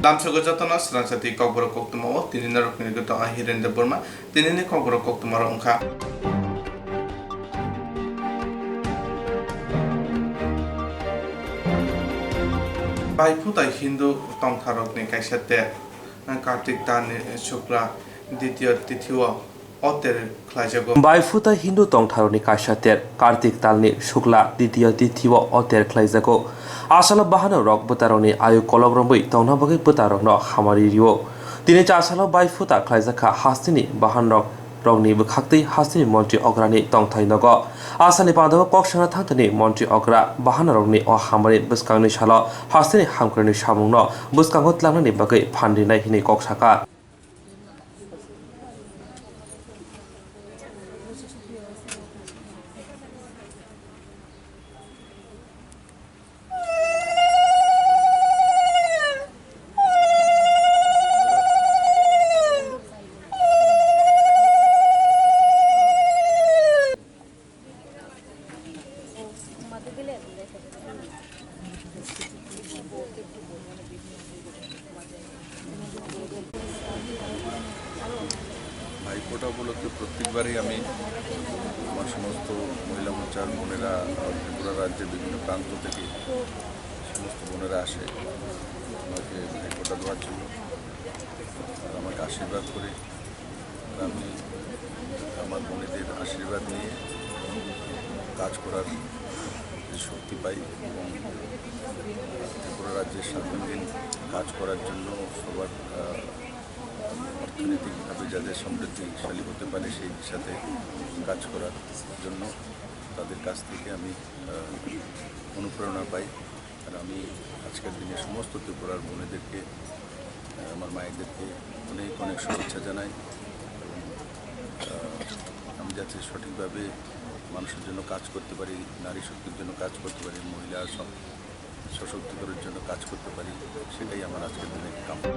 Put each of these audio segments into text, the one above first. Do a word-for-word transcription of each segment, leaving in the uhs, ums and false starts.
Lamsogo jotono swrangsa twi kokborok koktwma o tini norokni gito ang Hiren Debbarma. Tinini kokborok koktwma rok wngkha. Baifuta Hindu tongtharokni kaisa ter, Kartik talni Shukla Ditiyo Tithio o ter khlaijago. Baifuta Hindu tongtharokni kaisa ter, Kartik talni Shukla Ditiyo Tithio o ter khlaijago. Asalo bahanarok bwtarokni ayu kolok romwi tongna bagwi bwtarokno hamari rio. Tini chasalo baifuta khlaijakha hasteni bahanrok rokni bwkhaktwi hasteni montri ograni tongthai nogo. Asani pandao kok sana thangthani montri ogra bahanarokni o hamari bwskangni salo hasteni hamkrai samungno bwskango tlangnani bagwi phan rinai hinwi kok saka. Bhaiphonta উপলক্ষে প্রত্যেকবারই আমি আমার সমস্ত মহিলা মোর্চার বোনেরা, ত্রিপুরা রাজ্যের বিভিন্ন প্রান্ত থেকে সমস্ত বোনেরা আসে আমাকে ভাইফোঁটা দেওয়ার জন্য, আর আমাকে আশীর্বাদ করে। আর আমি আমার বোনেদের আশীর্বাদ নিয়ে কাজ করার শক্তি পাই এবং ত্রিপুরা রাজ্যের স্বাধীন দিন কাজ করার জন্য সবার, আহ, অর্থনৈতিকভাবে যাতে সমৃদ্ধিশালী হতে পারে, সেই সাথে কাজ করার জন্য তাদের কাছ থেকে আমি, আহ, অনুপ্রেরণা পাই। আর আমি আজকের দিনে সমস্ত ত্রিপুরার বোনেদেরকে, আহ, আমার মায়েদেরকে অনেক অনেক শুভেচ্ছা জানাই। এবং, আহ, আমি যাতে সঠিকভাবে মানুষের জন্য কাজ করতে পারি, নারী শক্তির জন্য কাজ করতে পারি, মহিলা সব সশক্তিকরণের জন্য কাজ করতে পারি, সেটাই আমার আজকের দিনের কামনা।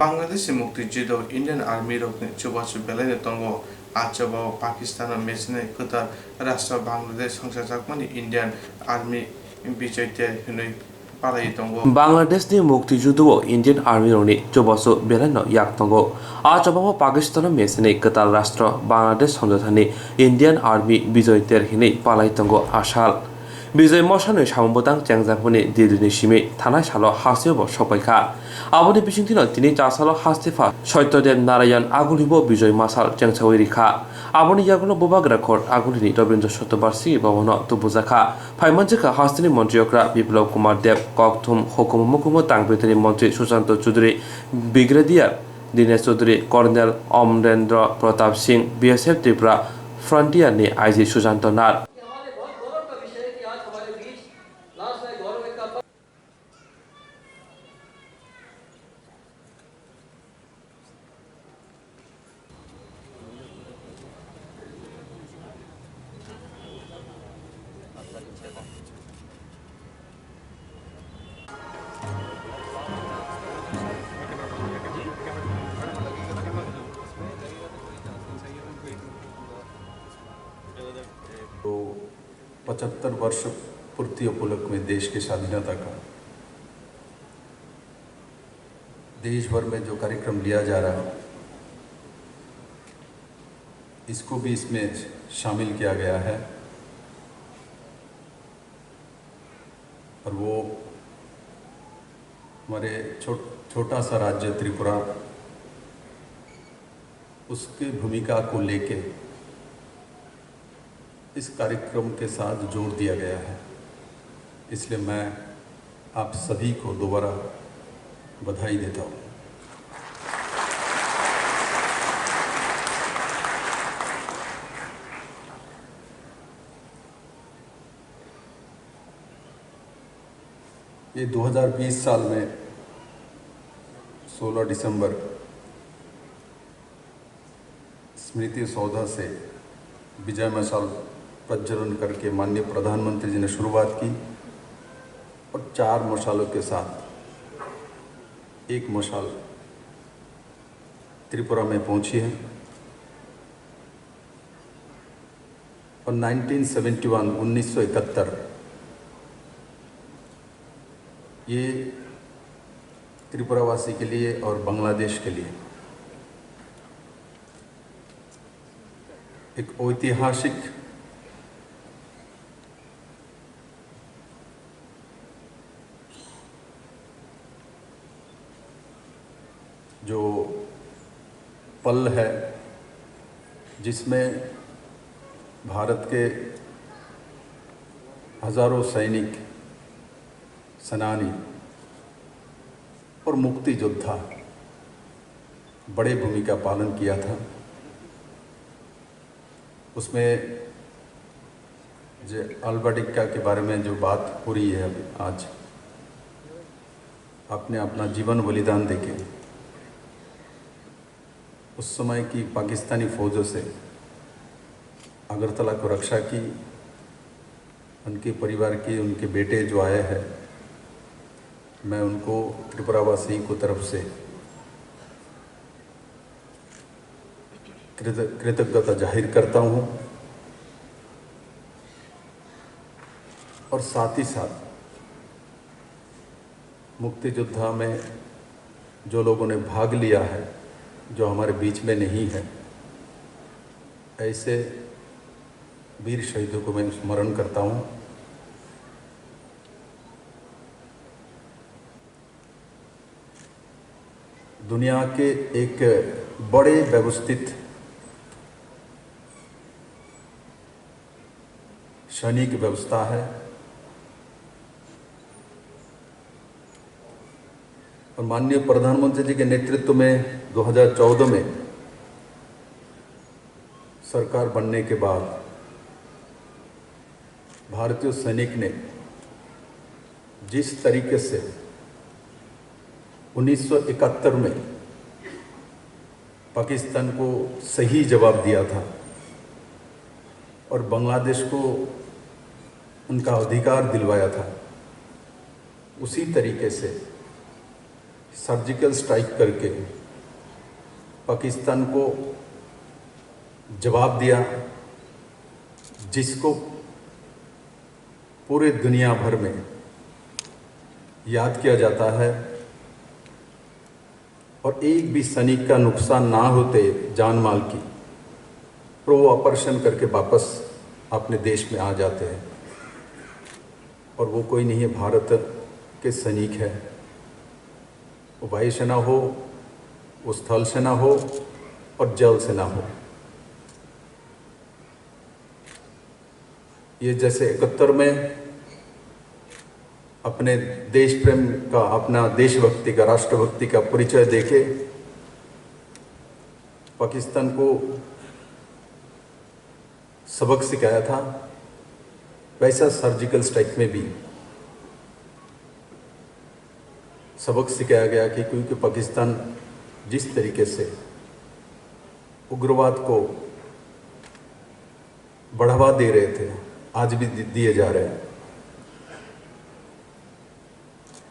Bangladesh ni mukti judo Indian Army rokni chubachu belai no tongo. A chobao Pakistan o mechenai kwtal rashtra Bangladesh songchajakmani Indian Army Bijoy Ter hinwi palaiwi tongo. Bangladesh ni mukti judo o Indian Army rokni chubachu belai no yak tongo. A chobao Pakistan o mechenai kwtal rashtra Bangladesh songchajakmani Indian Army Bijoy Ter hinwi palai tongo asal. Bijoy Mosani samung bwtang chengjakmani Delhi ni simi thanai salo hasteo bo sokpaikha. Aboni bisingtwino tini chasalo haste pha Satyadev Narayan Aguli bo Bijoy Masal chengsawi rikha. Aboni yagulo Bubagra Court Aguli ni Rabindra Satyabarshiki Bhavan o tubujakha. Phaimanjakha hasteni Montri okra Biplab Kumar Deb, kokthum hukumu mukumu tangpitani Montri Sushanta Chudri, Brigadier Dinesh Chudri, Colonel Amrendra Pratap Singh, B S F Tripura Frontier ni I G Sushanta Nar. तो पचहत्तर वर्ष पूर्ति उपलक्ष्य में देश की स्वाधीनता का देश भर में जो कार्यक्रम लिया जा रहा है, इसको भी इसमें शामिल किया गया है। और वो हमारे छो-, छोटा सा राज्य त्रिपुरा, उसकी भूमिका को लेके इस कार्यक्रम के साथ जोड़ दिया गया है, इसलिए मैं आप सभी को दोबारा बधाई देता हूँ। ये दो हज़ार बीस साल में सोलह दिसंबर स्मृति सौधा से विजय मशाल प्रज्वलन करके माननीय प्रधानमंत्री जी ने शुरुआत की और चार मशालों के साथ एक मशाल त्रिपुरा में पहुंची है। और नाइनटीन सेवेंटी वन, उन्नीस सौ इकहत्तर, ये त्रिपुरावासी के लिए और बांग्लादेश के लिए एक ऐतिहासिक जो पल है, जिसमें भारत के हजारों सैनिक, सेनानी और मुक्ति योद्धा बड़े भूमिका पालन किया था। उसमें जो अल्बर्ट एक्का के बारे में जो बात हो रही है अभी आज, आपने अपना जीवन बलिदान देके उस समय की पाकिस्तानी फौजों से अगरतला को रक्षा की, उनके परिवार के, उनके बेटे जो आए हैं, मैं उनको त्रिपुरावासी को तरफ से कृत-, कृतज्ञता जाहिर करता हूँ। और साथ ही साथ मुक्ति योद्धा में जो लोगों ने भाग लिया है, जो हमारे बीच में नहीं है, ऐसे वीर शहीदों को मैं स्मरण करता हूँ। दुनिया के एक बड़े व्यवस्थित सैनिक व्यवस्था है और माननीय प्रधानमंत्री जी के नेतृत्व में दो हज़ार चौदह में सरकार बनने के बाद भारतीय सैनिक ने जिस तरीके से उन्नीस सौ इकहत्तर में पाकिस्तान को सही जवाब दिया था और बांग्लादेश को उनका अधिकार दिलवाया था, उसी तरीके से सर्जिकल स्ट्राइक करके पाकिस्तान को जवाब दिया, जिसको पूरे दुनिया भर में याद किया जाता है और एक भी सैनिक का नुकसान ना होते जान माल की, पर वो ऑपरेशन करके वापस अपने देश में आ जाते हैं। और वो कोई नहीं है भारत के सैनिक है, वो वायुसेना हो, वो स्थल सेना हो और जल सेना हो। ये जैसे इकहत्तर में अपने देश प्रेम का, अपना देशभक्ति का, राष्ट्रभक्ति का परिचय देके पाकिस्तान को सबक सिखाया था, वैसा सर्जिकल स्ट्राइक में भी सबक सिखाया गया कि क्योंकि पाकिस्तान जिस तरीके से उग्रवाद को बढ़ावा दे रहे थे, आज भी दि-, दिए जा रहे हैं,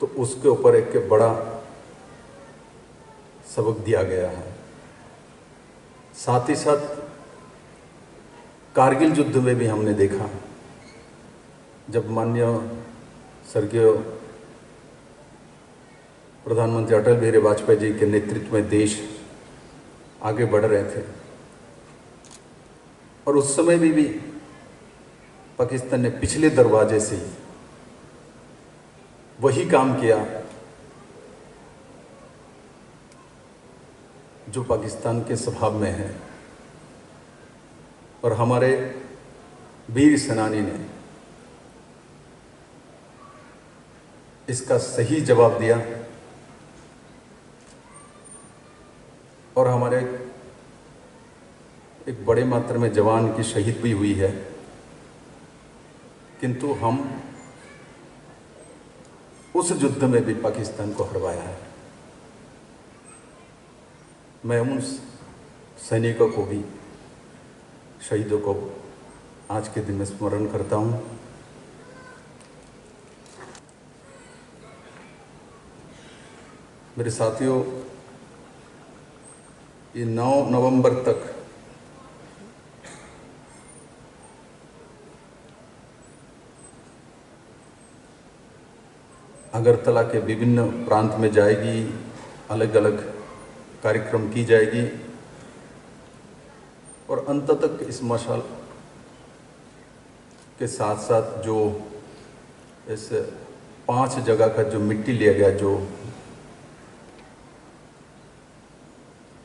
तो उसके ऊपर एक बड़ा सबक दिया गया है। साथ ही साथ कारगिल युद्ध में भी हमने देखा, जब माननीय स्वर्गीय प्रधानमंत्री अटल बिहारी वाजपेयी जी के नेतृत्व में देश आगे बढ़ रहे थे और उस समय भी, भी पाकिस्तान ने पिछले दरवाजे से वही काम किया जो पाकिस्तान के स्वभाव में है। और हमारे वीर सेनानी ने इसका सही जवाब दिया और हमारे एक बड़े मात्रा में जवान की शहीद भी हुई है, किंतु हम उस युद्ध में भी पाकिस्तान को हरवाया है। मैं उन सैनिकों को भी, शहीदों को आज के दिन में स्मरण करता हूँ। मेरे साथियों, ये नौ नवंबर तक अगरतला के विभिन्न प्रांत में जाएगी, अलग-अलग कार्यक्रम की जाएगी और अंत तक इस मशाल के साथ-साथ जो इस पांच जगह का जो मिट्टी लिया गया, जो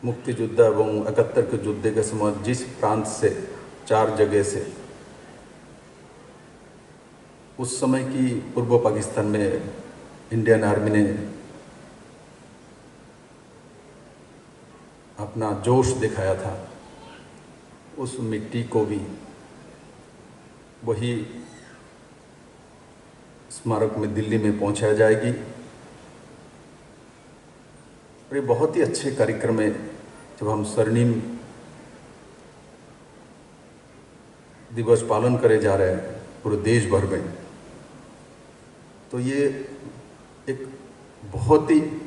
मुक्तियोद्धा एवं इकहत्तर के युद्ध के समय जिस प्रांत से, चार जगह से, उस समय की पूर्व पाकिस्तान में इंडियन आर्मी ने अपना जोश दिखाया था, उस मिट्टी को भी वही स्मारक में दिल्ली में पहुंचाया जाएगी। और ये बहुत ही अच्छे कार्यक्रम है, जब हम स्वर्णिम दिवस पालन करे जा रहे हैं पूरे देश भर में, तो ये एक बहुत ही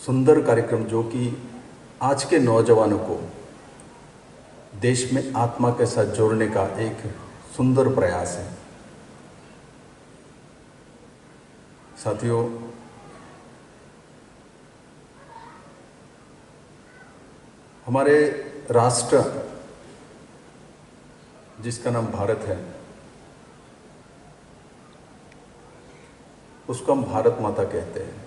सुंदर कार्यक्रम जो कि आज के नौजवानों को देश में आत्मा के साथ जोड़ने का एक सुंदर प्रयास है। साथियों, हमारे राष्ट्र जिसका नाम भारत है, उसको हम भारत माता कहते हैं।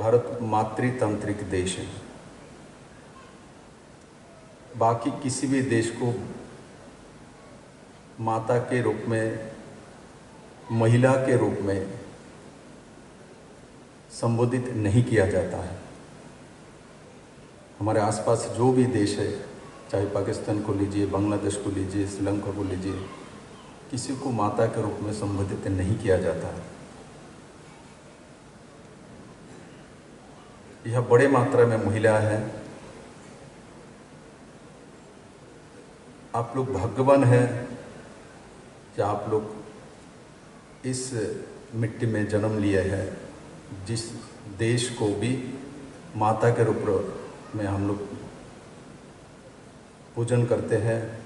भारत मातृतांत्रिक देश है। बाकी किसी भी देश को माता के रूप में, महिला के रूप में संबोधित नहीं किया जाता है। हमारे आसपास जो भी देश है, चाहे पाकिस्तान को लीजिए, बांग्लादेश को लीजिए, श्रीलंका को लीजिए, किसी को माता के रूप में संबोधित नहीं किया जाता है। यह बड़े मात्रा में महिला है। आप लोग भाग्यवान हैं कि आप लोग इस मिट्टी में जन्म लिए हैं, जिस देश को भी माता के रूप में हम लोग पूजन करते हैं।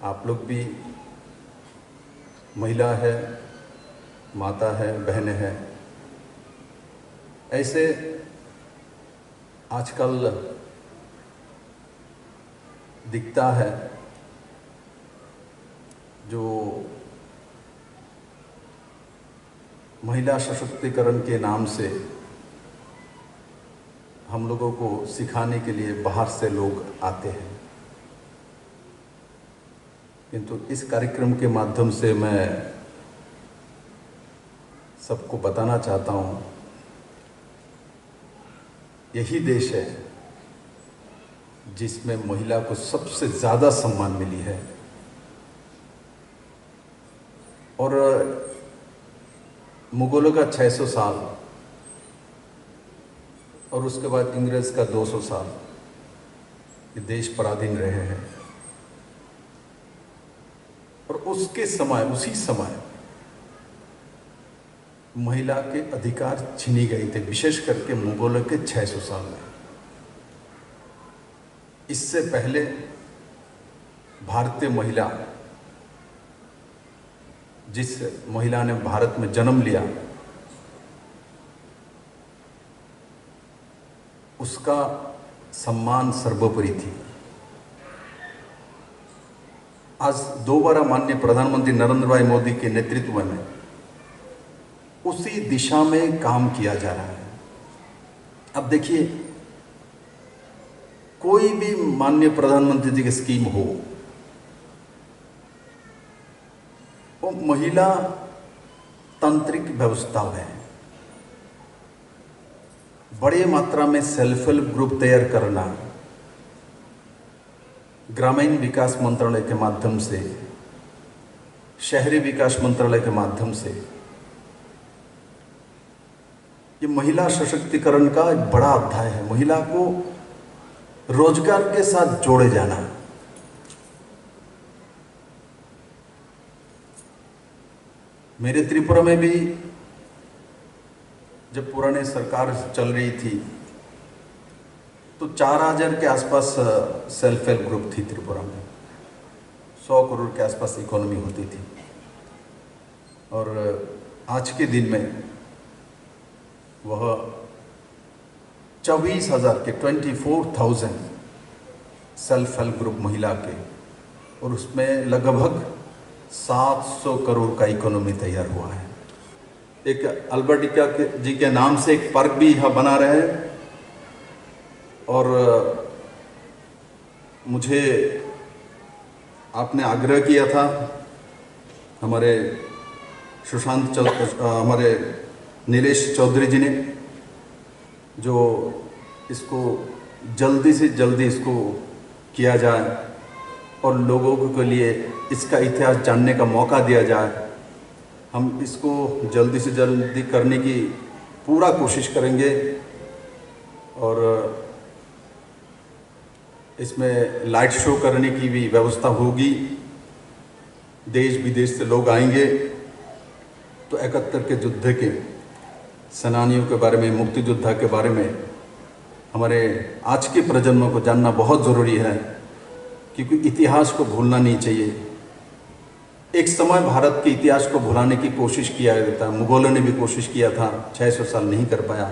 आप लोग भी महिला है, माता है, बहन है। ऐसे आजकल दिखता है जो महिला सशक्तिकरण के नाम से हम लोगों को सिखाने के लिए बाहर से लोग आते हैं, किंतु इस कार्यक्रम के माध्यम से मैं सबको बताना चाहता हूँ, यही देश है जिसमें महिला को सबसे ज़्यादा सम्मान मिली है। और मुगलों का छह सौ साल और उसके बाद अंग्रेज का दो सौ साल ये देश पराधीन रहे हैं। और उसके समय, उसी समय महिला के अधिकार छीनी गए थे, विशेष करके मुगलों के छह सौ साल में। इससे पहले भारतीय महिला, जिस महिला ने भारत में जन्म लिया, उसका सम्मान सर्वोपरि थी। आज दोबारा माननीय प्रधानमंत्री नरेंद्र भाई मोदी के नेतृत्व में उसी दिशा में काम किया जा रहा है। अब देखिए, कोई भी माननीय प्रधानमंत्री जी की स्कीम हो, वो महिला तांत्रिक व्यवस्था है। बड़ी मात्रा में सेल्फ हेल्प ग्रुप तैयार करना, ग्रामीण विकास मंत्रालय के माध्यम से, शहरी विकास मंत्रालय के माध्यम से, ये महिला सशक्तिकरण का एक बड़ा अध्याय है। महिला को रोजगार के साथ जोड़े जाना। मेरे त्रिपुरा में भी जब पुराने सरकार चल रही थी, तो चार हज़ार के आसपास, अ, सेल्फ हेल्प ग्रुप थी त्रिपुरा में। सौ करोड़ के आसपास इकोनॉमी होती थी। और आज के दिन में वह चौबीस हज़ार के, twenty four thousand self help group महिला के, और उसमें लगभग सात सौ करोड़ का इकोनॉमी तैयार हुआ है। एक अल्बर्टिका के, जी के नाम से एक पार्क भी यहाँ बना रहे हैं। और मुझे आपने आग्रह किया था हमारे सुशांत चौ-, अ, हमारे नीलेश चौधरी जी ने, जो इसको जल्दी से जल्दी इसको किया जाए और लोगों के लिए इसका इतिहास जानने का मौका दिया जाए। हम इसको जल्दी से जल्दी करने की पूरा कोशिश करेंगे और इसमें लाइट शो करने की भी व्यवस्था होगी। देश विदेश से लोग आएंगे, तो इकहत्तर के युद्ध के सेनानियों के बारे में, मुक्ति योद्धा के बारे में हमारे आज के प्रजन्म को जानना बहुत ज़रूरी है, क्योंकि इतिहास को भूलना नहीं चाहिए। एक समय भारत के इतिहास को भुलाने की कोशिश किया गया था, मुगलों ने भी कोशिश किया था, छह सौ साल नहीं कर पाया।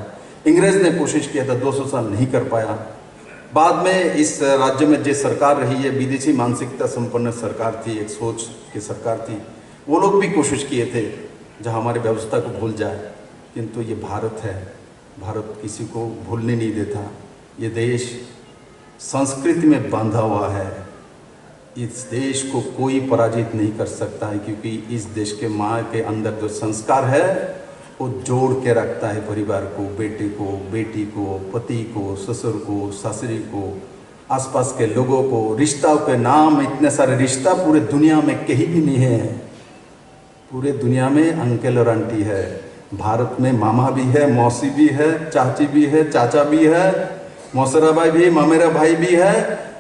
अंग्रेज ने कोशिश किया था, दो सौ साल नहीं कर पाया। बाद में इस राज्य में जो सरकार रही है, विदेशी मानसिकता संपन्न सरकार थी, एक सोच की सरकार थी। वो लोग भी कोशिश किए थे, जहाँ हमारी व्यवस्था को भूल जाए, किंतु ये भारत है, भारत किसी को भूलने नहीं देता। ये देश संस्कृति में बंधा हुआ है। इस देश को कोई पराजित नहीं कर सकता है, क्योंकि इस देश के माँ के अंदर जो संस्कार है, वो जोड़ के रखता है परिवार को, बेटे को, बेटी को, पति को, ससुर को, सासरी को, आसपास के लोगों को। रिश्ता के नाम, इतने सारे रिश्ता पूरे दुनिया में कहीं भी नहीं है। पूरे दुनिया में अंकल और आंटी है। भारत में मामा भी है, मौसी भी है, चाची भी है, चाचा भी है, मौसेरा भाई भी, मामेरा भाई भी है।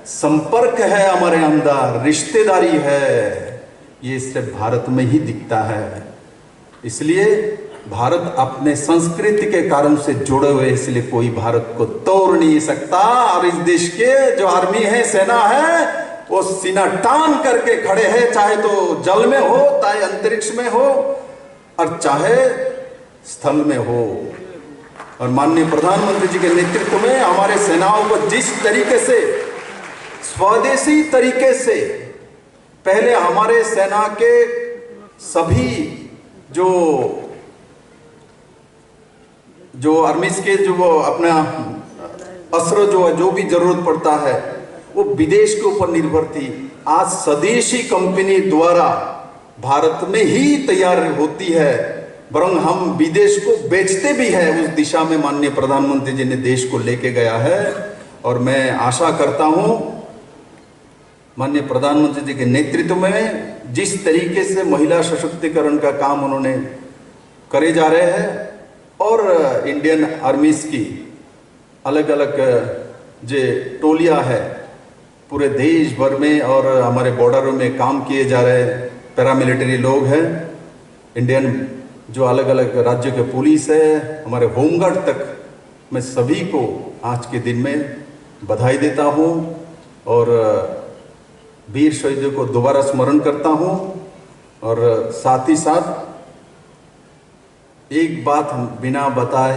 संपर्क है हमारे अंदर, रिश्तेदारी है। ये सिर्फ भारत में ही दिखता है। इसलिए भारत अपने संस्कृति के कारण से जुड़े हुए, इसलिए कोई भारत को तोड़ नहीं सकता। और इस देश के जो आर्मी है, सेना है, वो सीना तान करके खड़े हैं, चाहे तो जल में हो, चाहे अंतरिक्ष में हो, और चाहे स्थल में हो। और माननीय प्रधानमंत्री जी के नेतृत्व में हमारे सेनाओं को जिस तरीके से, स्वदेशी तरीके से, पहले हमारे सेना के सभी जो जो आर्मीज के जो वो अपना अस्त्र जो, जो भी जरूरत पड़ता है, वो विदेश के ऊपर निर्भर थी। आज स्वदेशी कंपनी द्वारा भारत में ही तैयार होती है, बरं हम विदेश को बेचते भी है। उस दिशा में माननीय प्रधानमंत्री जी ने देश को लेके गया है। और मैं आशा करता हूँ, माननीय प्रधानमंत्री जी के नेतृत्व में जिस तरीके से महिला सशक्तिकरण का काम उन्होंने करे जा रहे हैं, और इंडियन आर्मीज की अलग-अलग जे टोलियां है, पूरे देश भर में और हमारे बॉर्डरों में काम किए जा रहे पैरामिलिट्री लोग हैं, इंडियन जो अलग-अलग राज्यों के पुलिस है, हमारे होमगार्ड तक, मैं सभी को आज के दिन में बधाई देता हूँ और वीर शहीदों को दोबारा स्मरण करता हूँ। और साथ ही साथ एक बात हम बिना बताए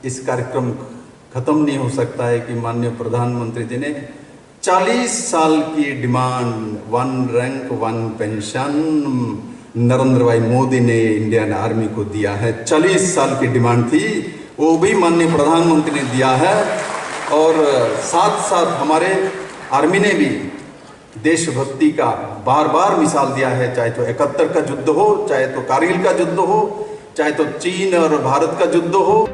इस कार्यक्रम खत्म नहीं हो सकता है कि माननीय प्रधानमंत्री जी ने चालीस साल की demand, one rank one pension, Narendra भाई मोदी ने इंडियन आर्मी को दिया है। चालीस साल की डिमांड थी, वो भी माननीय प्रधानमंत्री ने दिया है। और साथ साथ हमारे आर्मी ने भी देशभक्ति का बार बार मिसाल दिया है, चाहे तो इकहत्तर का युद्ध हो, चाहे तो कारगिल का युद्ध हो, चाहे तो चीन और भारत का युद्ध हो।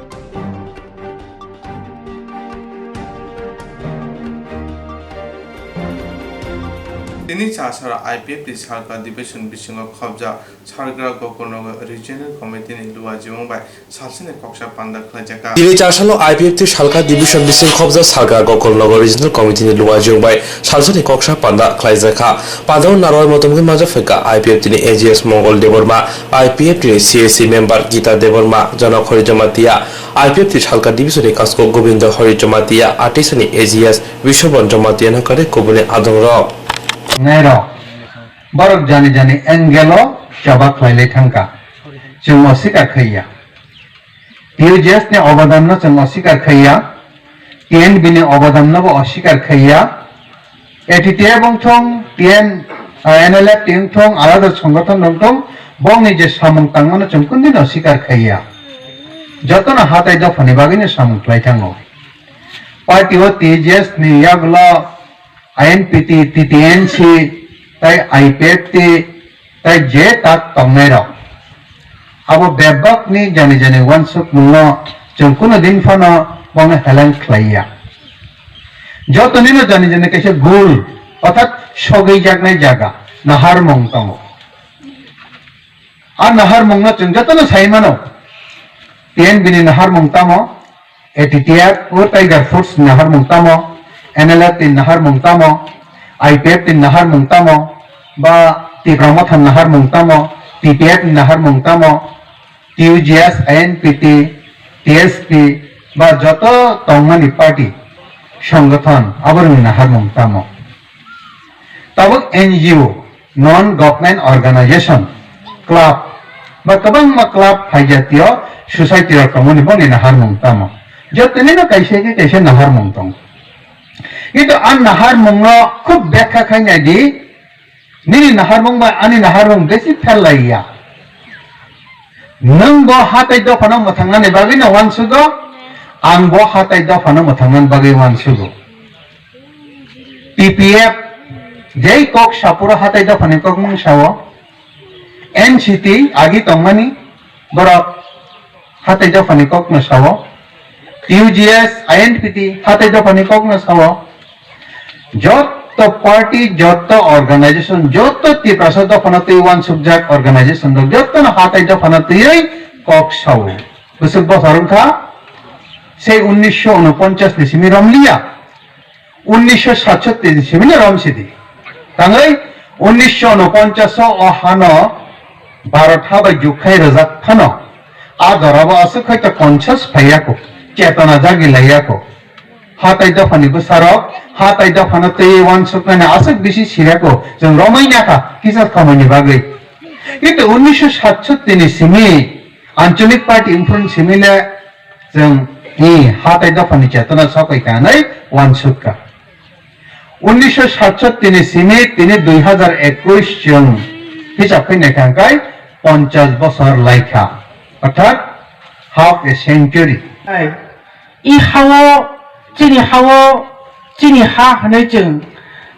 Tini Chasara I P F T Salka Division bisingo khobjak Salgra Gokulnagar Regional Committee ni luajimung bai salsani koksa panda khlaijak kha. Tini Chasalo I P F T Salka Division bising khobjak Salka Gokulnagar Regional Committee ni luajimung bai salsani koksa panda khlaijak kha. Pandao narwai motom khe majak phaikha I P F T ni A G S Mongol Debbarma, I P F T ni C A C member Gita Debbarma, Janok Hari Jamatia, I P F T Salka Division ni kasko Gobindo Hari Jamatia, Atisani A G S Vishwabon Jamatia no kare kubuni adongrok. Nairok. Borok jani jani angle o choba khlailai thangkha. Chwng oswikar khaiya. T U J S ni obodan no chwng oswikar khaiya. T N B ni obodan no bo oswikar khaiya. A T T F wngthong, T N, ah, N L F T wngthong, alada songothon wngthong, bongni je samung tangmano chwng kundino sikar khaiya. Jotono hatai dophani bagwino samung khlai thango. Party o T J S ni yagulo I N P T, T T N C, tai I P F T, tai je tak tongnai rok. Abo bebak ni jani jani wansuk mungno chwng kuno din phano bono heleng khlaiya. Joto nino jani jani kaisa goal, orthat sogwi jaknai jaga, naharmung tongo. A naharmung no chwng jotono sai mano. T N B ni naharmung tamo, A T T F, o Tiger Force ni naharmung tamo, N L F T ni naharmung tamo, I P F T ni naharmung tamo, ba Tipra Motha ni naharmung tamo, T P F ni naharmung tamo, T U J S, I N P T, T S P, ba joto tongmani party, songothon, aborokni naharmung tamo. Tabuk N G O, non government organization, club, ba kwbangma club phaijatio society rok tongmani boni naharmung tamo. Jotonino kaisa khe kaisa naharmung tongo. Kintu a naharmungno khub bekha khai nai di, nini naharmung bai ani naharmung besi phel laiya. Nwng bo hatai dophano mwthangnani bagwi no uansugo, ang bo hatai dophano mwthangnani bagwi uansugo. P P F jai kok sapuro hatai dophani kok mung sao, N C T agi tongmani borok hatai dophani kok no sao, T U J S, I N P T hatai dophani kok no sao, joto party, joto organization, joto Tiprasa dophano twi uansukjak organization rok jotono hatai dophano twiwi kok sao. Bwswk bosor wngkha, sei unnisho unoponchas ni simi romliya, unnisho satsotti ni simi no romsidi. Tangwi unnisho unoponchas o o hano Bharat ha bai jukkhai rwjak phano, a jorabo aswk hai to conscious phaiya kho, chetona jagi laiya kho. Hatai dophani bwsarok, hatai dophano twiwi uansuknani aswk bisi sirako, chwng romwi nakha kisa khomoini bagwi. Kintu unnisho satsotti ni simi Anchalik party wngphuru simi le chwng ni hatai dophani chetona sokai kanai uansukha. Unnisho satsotti ni simi tini dui hazar ekush chwng hisab khai naikha hwnkhe ponchash bosor laikha, orthat half a century. I hao, chini hao, chini ha hwnwi chwng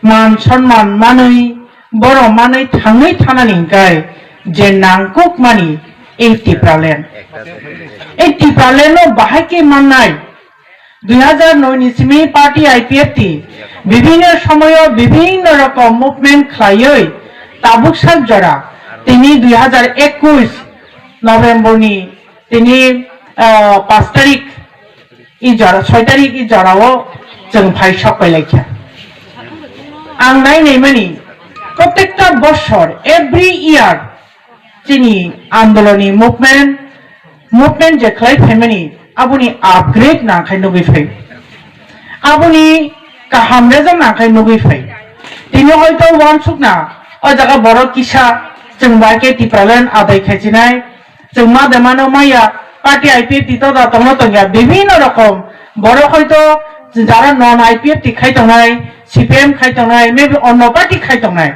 man sonman manwi, borok manwi thangwi thanani hwnkhe je nangkukmani ei Tipraland. Ei Tipraland no bahai khe mannai. Dui hazar noi ni simi party I P F T bibhinno somoyo bibhinno rokom movement khlaiwi tabuk sak jora tini dui hazar ekush November ni tini, ah, pash tarik i jora, soi tarik i jorao chwng phai sok pai laikha. Ang nai naimani protekta bosor, every year, chini andoloni movement, movement je khlai phaimani, aboni upgrade nangkhai nugwi phai, aboni kaham result nangkhai nugwi phai. Tini hoito uansukna o jaga borok kisa chwng bai khe Tipraland adai khaichinai, chwng ma de mano maya, party I P F T to da tongno tongya, bibhinno rokom borok hoito jara non I P F T khai tongnai, C P M khai tongnai, maybe onno party khai tongnai,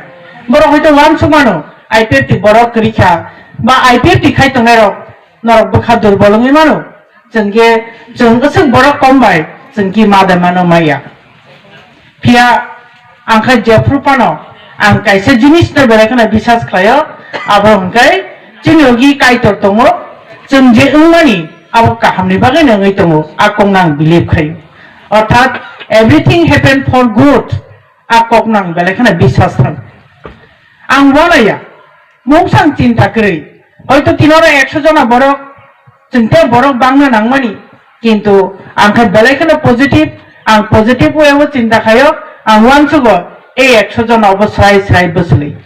borok hoito uansukmano. I P F T borok kwrwi kha, ba I P F T khai tongnai rok norok bwkha durbol wngwi mano, chwng khe chwng aswk borok kom bai chwng khe ma de mano maya. Phiya ang khe jephru phano ang kaisa jinis no belai kheno bisas khlaio, abo hwnkhe chini logi Kaitor tongo, chwng je wngmani abo kahamni bagwi no wngwi tongo, a kokno ang believe khaio. Orthat everything happen for good, a kokno ang belai kheno bisas khlaio. Ang uanaiya, mungsang chinta kwrwi. Hoito tinoro ekso jona borok, chwngte borok bangna nangmani. Kintu ang khe belai kheno positive, ang positive way o chinta khaio, ang uansugo ei ekso jona obo srai srai bwswlwi.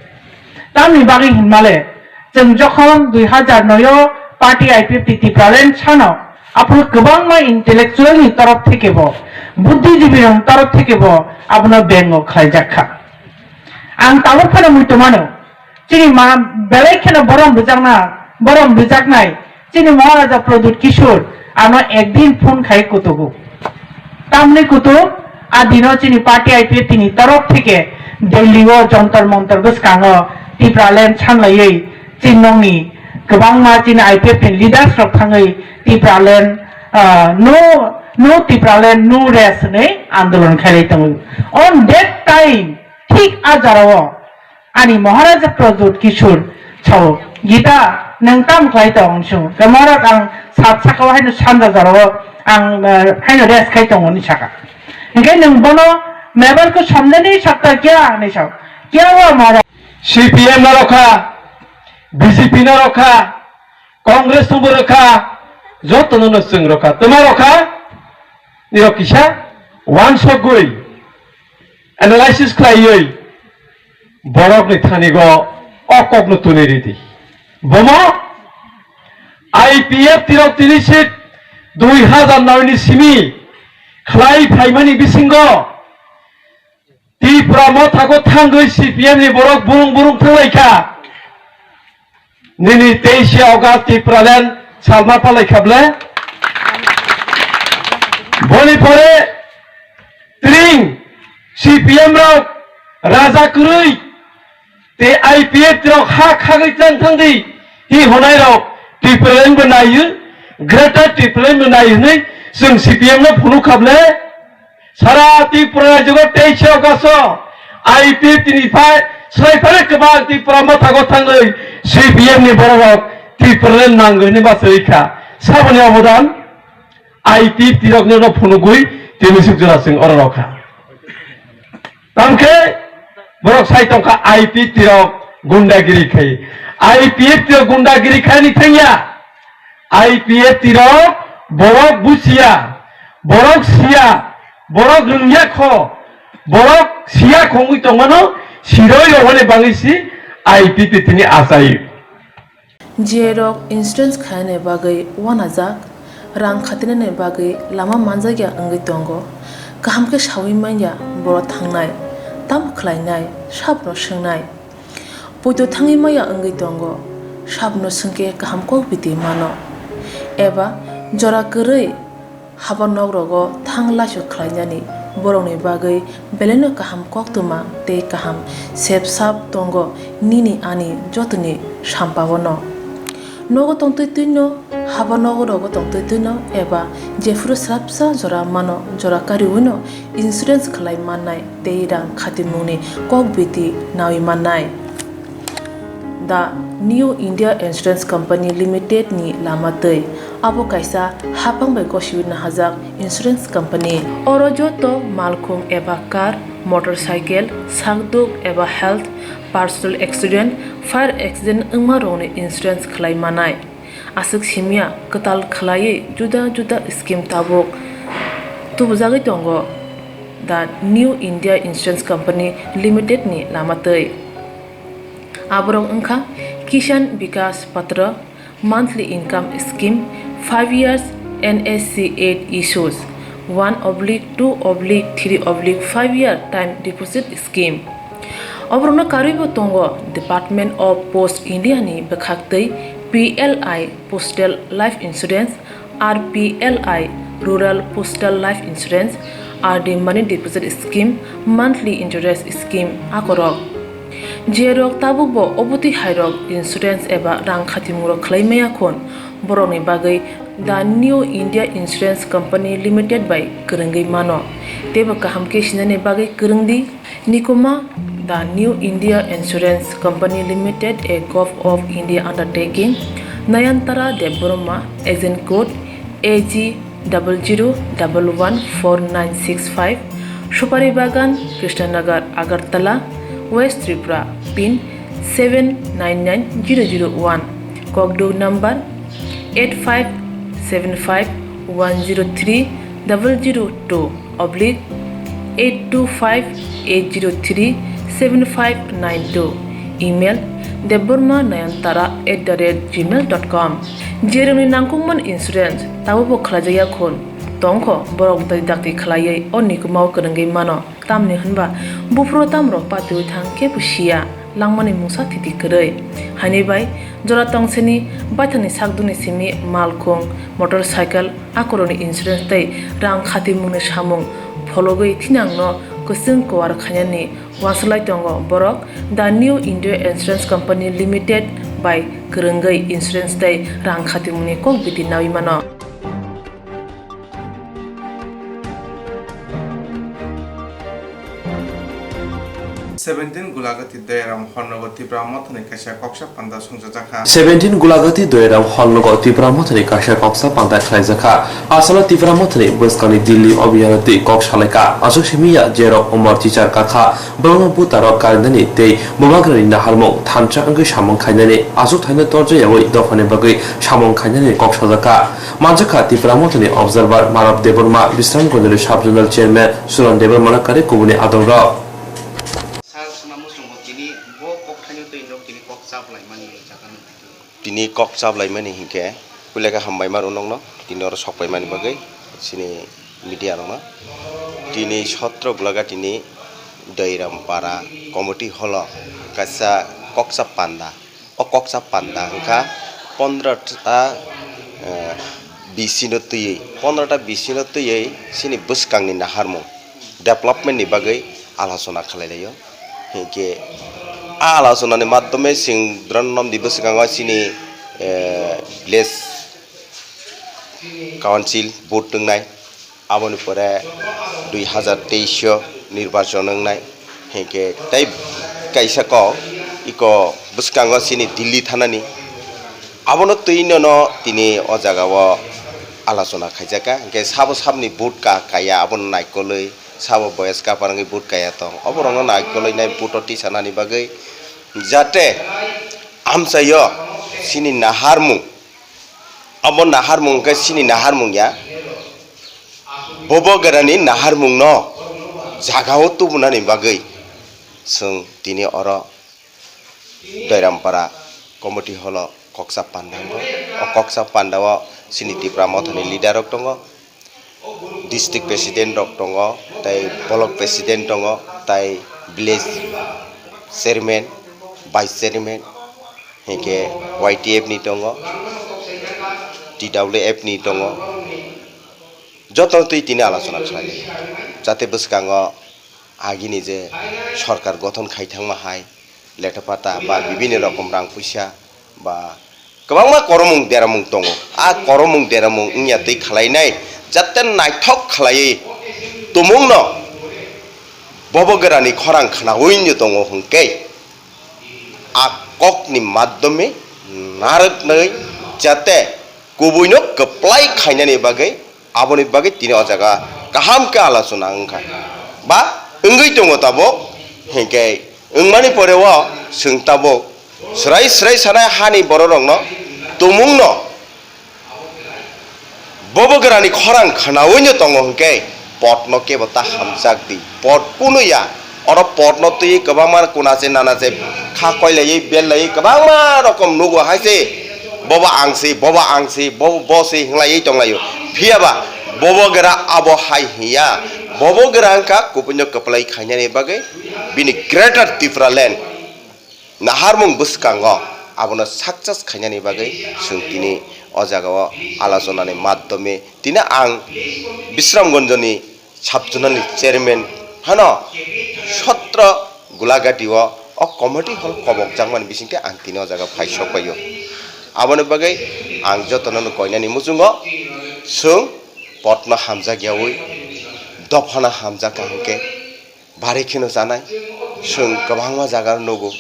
Tamni bagwi hinmale, chwng jokhon dui hazar noi o party I P F T Tipraland sano, aphuru kwbangma intellectual ni torof theke bo, buddhijibi rok torof theke bo abono bengo khlaijak kha. Ang tabuk phano muitu mano, Chini ma belai kheno borom rwjakna, borom rwjaknai chini Maharaja Pradyut Kishore ano ekdin phone khai kutugo. Tamni kutuk a dino chini party I P F T ni torok theke Delhi o Jantar Mantar bwskango Tipraland sanlaiwi chini nokni kwbangma chini I P F T ni leaders rok thangwi Tipraland, ah, no, no Tipraland, no rest hinwi andolon khailai tongo. On that time, thik a jorao ani Maharaja Pradyut Kishore sao, "Gita, nwng tam khlai tong?" Hwnsung. Khe Maharaj, "Ang sat saka o haino sanja jorao ang, eh, haino rest khai tongo," hinwi saka. Hinkhe nwng bono mebel ko somjani sakta kya hinwi sao. Kya hua Maharaj? C P M no rokha, B J P no rokha, Congress no bo rokha, joto no no chwng rokha. Tuma rokha? Nirok kisa wansokgwi analysis khlaiwi borokni thanigo o kokno tuni ridi. Bomo I P F T rok tini sit dui hazar noi ni simi khlai phaimani bisingo Tipra Motha ko thangwi C P M ni borok burung burung thanglaikha. Nini teishe August Tipraland salma palaikha ble. Boni pore tring C P M rok raja kwrwi tei I P F T rok ha khagwi tlang thangdi hi honai rok Tipraland bo naiyo, Greater Tipraland bo naiyo hinwi chwng C P M no phunukha ble. Sara Tripura rajyo teishe August o I P F T ni phai swlai phai kwbang Tripura Motha ko thangwi C P M ni borok rok Tipraland nangwi hinwi bachai kha. Saboni obodan I P F T rok no phunugwi tini suk jora chwng oro rokha. Tamkhe borok sai tongkha I P F T rok gundagiri khai. I P F T rok gundagiri khai ni thangya. I P F T rok borok busia, borok sia, borok rwngya kho, borok sia khongwi tongmano siroi rok hwnwi bangwi si I P F T ni achai. J rok insurance khainai bagwi uanajak, rang khatinani bagwi lama manjakya wngwi tongo. Kaham khe saui manya borok thangnai, tamo khlainai, sabono swngnai. Poito thangwi maya wngwi tongo, sabono swngkhe kaham kok biti mano. Eba jora kwrwi haba nok rogo thang laisuk khlainani borokni bagwi belaino kaham koktwma tei kaham sep sap tongo nini ani jotoni sampaono. Nogo tongtwi twino, haba nogo rogo tongtwi twino eba jephuru swrapsa jora mano, jora kariwino insurance khlai mannai tei rang khatimungni kok biti nawi mannai. The New India Insurance Company Limited ni lama twi. Abo kaisa haphang bai gosiwi nahajak insurance company. Oro joto malkhung eba car, motorcycle, sakduk eba health, personal accident, fire accident wngma rokni insurance khlai manai. Aswk simya kwtal khlaiwi juda juda scheme tabuk tubujagwi tongo the New India Insurance Company Limited ni lama twi. Aborok wngkha Kisan Vikas Patra, monthly income scheme, five years N S C eight issues, one oblique two oblique three oblique five year time deposit scheme. Oborokno karwibo tongo Department of Post India ni bwkhaktwi P L I Postal Life Insurance, R P L I Rural Postal Life Insurance, R D Money Deposit Scheme, Monthly Interest Scheme akorok. Jerok tabukbo obotwi hairok insurance eba rang khatimungrok khlai maya khun, borokni bagwi The New India Insurance Company Limited bai kwrwngwi mano. Teibo kaham khe sinani bagwi kwrwng di. Nikuma, The New India Insurance Company Limited, a Govt of India undertaking, Nayantara Debbarma, agent code A G double zero double one four nine six five, Supari Bagan, Krishnanagar, Agartala, West Tripura, pin seven nine nine zero zero one, Kokduk number eight five seven five one zero three double zero two oblique eight two five eight zero three seven five nine two, email debbarma nayantara at the rate gmail dot com. Jerokni nangkukmani insurance tabukbo khlaijakya khun tongkho, borok dai dakti khlaiwi o nikumao kwrwngwi mano, tamni hwnba buphuru tamrok patiwi thang kebo siya. langmani mungsa thiti kwrwi. Haini bai jora tongsini baithangni sakduni simi malkhung, motorcycle, akoroni insurance tei rang khatimungni samung phologwi thinangno kwchwng kuar khainani uansuk lai tongo borok The New India Insurance Company Limited bai kwrwngwi insurance tei rang khatimungni kok biti naui mano. Seventeen Gulagati Doyaram Holnogo Tipra Mothani kaisa koksa panda songchajakha. Seventeen Gulagati Doyaram Holnogo Tipra Mothani kaisa koksa panda khlaijakha. Asalo Tipra Mothani bwskangni Delhi obiyano twi kok salaikha. Aswk simi ya jerok umor chichar kakha, borokno butarok karinani tei bubagrani naharmung thansa wngwi samung khainani aswk thaino torjayawi dophani bagwi samung khainani kok sajakha. Manjakha Tipra Mothani Observer Manav Debbarma, Bisramganjni Sub Zonal Chairman Suran Debbarma kare kubuni adongrok. Sal swnamung chwngbo tini bo kokthaino twi norok tini kok chaplaimani jaga nukha. Tini kok chaplaimani hinkhe puila khe hambai mano nokno tini oro sokpaimani bagwi chini media rokno. Tini sotro Gulagati ni Doiram para committee hall o kaisa koksa panda. O koksa panda wngkha pondro ta, eh, B C no twiwi, pondro ta B C no twiwi chini bwskangni naharmung development ni bagwi alochona khlai laio. Hinkhe a alochona ni madhyome chwng dron nomni bwskango chini, eh, village council vote wngnai. Aboni pore dui hazar teis o nirbachon wngnai, hinkhe tei kaisa kok iko bwskango chini Delhi thanani. Abono twi nono tini o jagao alochona khaijakha, hinkhe sabo saboni vote ka kaya abono naikolwi, sabo boyes kapar wngwi vote kaya tong, oborokno naikolwi nai vote o tisanani bagwi jate amchaio chini naharmung, abo naharmung khe chini naharmung ya. Bobo gerani naharmungno jagao tubunani bagwi chwng tini oro Doirampara committee hall o koksa panda wngo. O koksa panda o chini Tipra Mothani leader rok tongo, district president rok tongo, tei block president tongo, tei village chairman, vice chairman, hinkhe Y T F ni tongo, T W F ni tongo. Jotono twi tini alochona khlainai, jate bwskango agini je sorkar gothon khai thangma hai letha pata ba bibini rokom rang puisa ba kwbangma koromung deramung tongo. A koromung deramung wngya twi khlainai jate naithok khlaiwi tumungno bobo gerani khorang khnaui tongo hwnkhe a kokni madhyome narwknai jate kubuino kwplai khainani bagwi, aboni bagwi tini o jaga kaham khe alochona wngkha ba wngwi tongo tabuk. Hinkhe wngmani pore o chwng tabuk swrai swrai sanai hani bororokno tumungno bobo gerani khorang khnaui no tongo hinkhe potno kebo ta hamjak di, pot kunu ya. Oro potno twi kwbangma kuna se nana se kha koilaiwi bellaiwi kwbangma rokom nugo hai se, bobo ang se, bobo ang se, bobo bo se hinglaiwi tonglaio. Phiyaba bobo gera abo hai hiya, bobo gera wngkha kubuino kwplai khainani bagwi bini Greater Tipraland naharmung bwskango abono success khainani bagwi chwng tini o jagao alochonani madhyome tini ang Bisramganjni sub zonalni chairman hano sotro Gulagati o, o committee hall kobokjakmani bisingtwi ang tini o jaga phai sokpaio. Aboni bagwi ang jotono koinani muchungo chwng potno hamjakyawi, dophano hamjakha hinkhe bari kheno chanai, chwng kwbangma jaga nugo.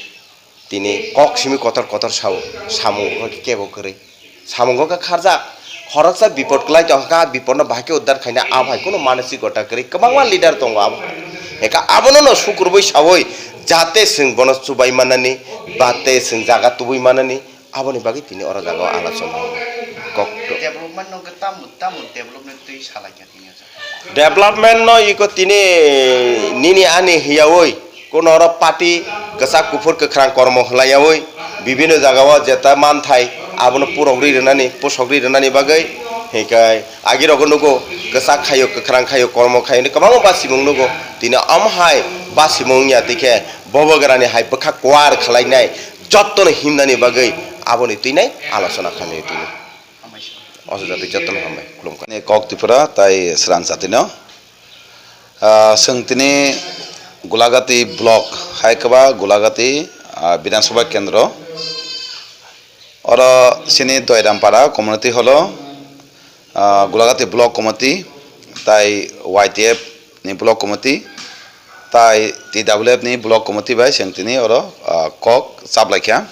Tini kok simi kotor kotor sao, samung khe kebo kwrwi. Samung khe kharjak. Khoroksa bipot kwlai tongkha, bipotno bahai khe uddar khaina abo hai kunu manasikota kwrwi. Kwbangma leader tongo abo hai. Eka abono no sukrubui saui jate chwng bono chubai manani, ba te chwng jaga tubui manani, aboni bagwi tini oro jaga o alochona kok. Development no khe tamo, tamo development twi salaikha tini o jaga. Development no iko tini nini ani hiyaui, kuno oro party kwchak kuphur kwkhrang kormo hwlaiyaui, bibino jagao jeta manthai abono purogri rwnani, pusogri rwnani bagwi, hinkhe agirogo nugo kwchak khaio, kwkhrang khaio, kormo khaio, hinwi kwbangma basimung nugo. Tini omo hai basimung wngya tikhe Bobo grani hai bwkha kuar khwlainai jotono himnani bagwi aboni twinai alochona khlainai twino. Oso jatwi jotono hambai, khulumkha. Ni kok Tripura tai srang jatino. Ah, chwng tini Gulagati block, hai kwba Gulagati, ah, Bidhan Sabha Kendro. Oro chini Doirampara community holo, ah, Gulagati block committee, tai Y T F ni block committee, tai T W F ni block committee bai chwng tini oro, ah, kok chaplaikha.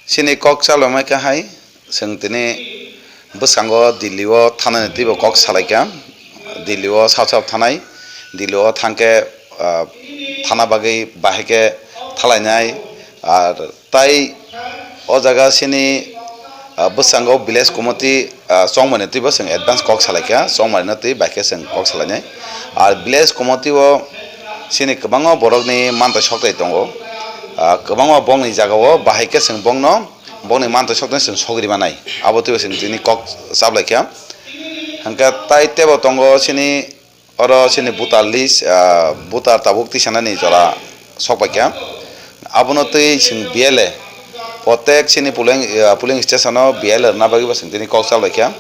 Chini kok chaplaimai kha hai, chwng tini bwskango Delhi o thanani twibo kok salaikha. Delhi o sap sap thanai, Delhi o thangkhe, ah, thana bagwi bahai khe thalainai. Ar tai o jaga chini, ah, bwskango village committee, ah, chongmani twibo chwng advance kok salaikha, chongmani no twi bahai khe chwng kok salainai. Ar village committee o chini kwbangma borokni mantai soktai tongo. Ah, kwbangma bongni jagao bahai khe chwng bongno bongni mantai soktai chwng sogri manai. Abo twibo chwng tini kok chaplaikha. Hwnkhe tai tebo tongo chini oro chini voter list, ah, voter tabuk tisanani jora sokpaikha. Abono twi chwng B L A, protek chini polling, ah, polling station o B L A rwna bagwi bo chwng tini kok chaplaikha.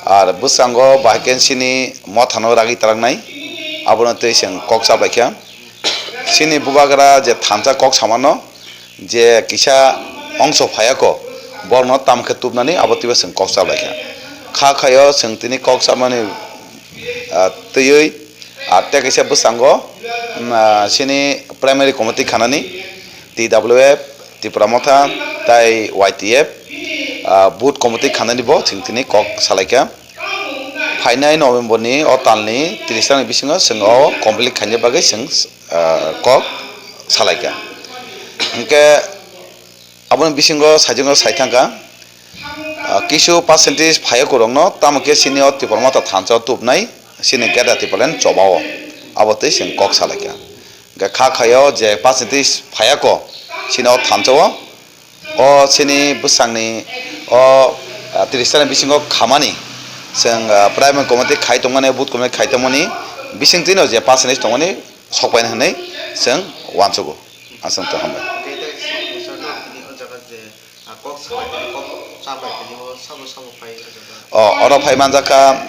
Ar bwskango bahai khe chini mothano ragwi taraknai, abono twi chwng kok chaplaikha. Chini bubagra je thansa kok samano, je kisa ongso phaiya ko, borokno tamo khe tubnani abo twibo chwng kok chaplaikha. Kha khaio chwng tini kok chamani, ah, twiwi, ah, tei kaisa bwskango, mm, ah, chini primary committee khanani, T W F, Tipra Motha, tai Y T F, ah, booth committee khanani bo chwng tini kok salaikha. Phainai November ni o talni tris tarikni bisingo chwng o complete khaina bagwi chwng, ah, kok salaikha. Hwnkhe aboni bisingo saichungno sai thangkha, ah, kisu percentage phaiya kwrwngno, tamo khe chini o Tipra Motha thansa o tubnai chini Greater Tipraland chobao, abo twi chwng kok salaikha. Hwnkhe kha khaio je percentage phaiya ko chini o thansa o, o chini bwsakni o, ah, tris tarikni bisingo khamani chwng, ah, primary committee khai tongmani, booth committee khai tongmani bising twino je percentage tongmani sokpaina hwnwi chwng uansugo. Aswk to hambai. Tei tei sir, sir, tini o jaga je, ah, kok salai tini, kok chabai tini, o sabo sabo phai o jaga. O, oro phai manjakha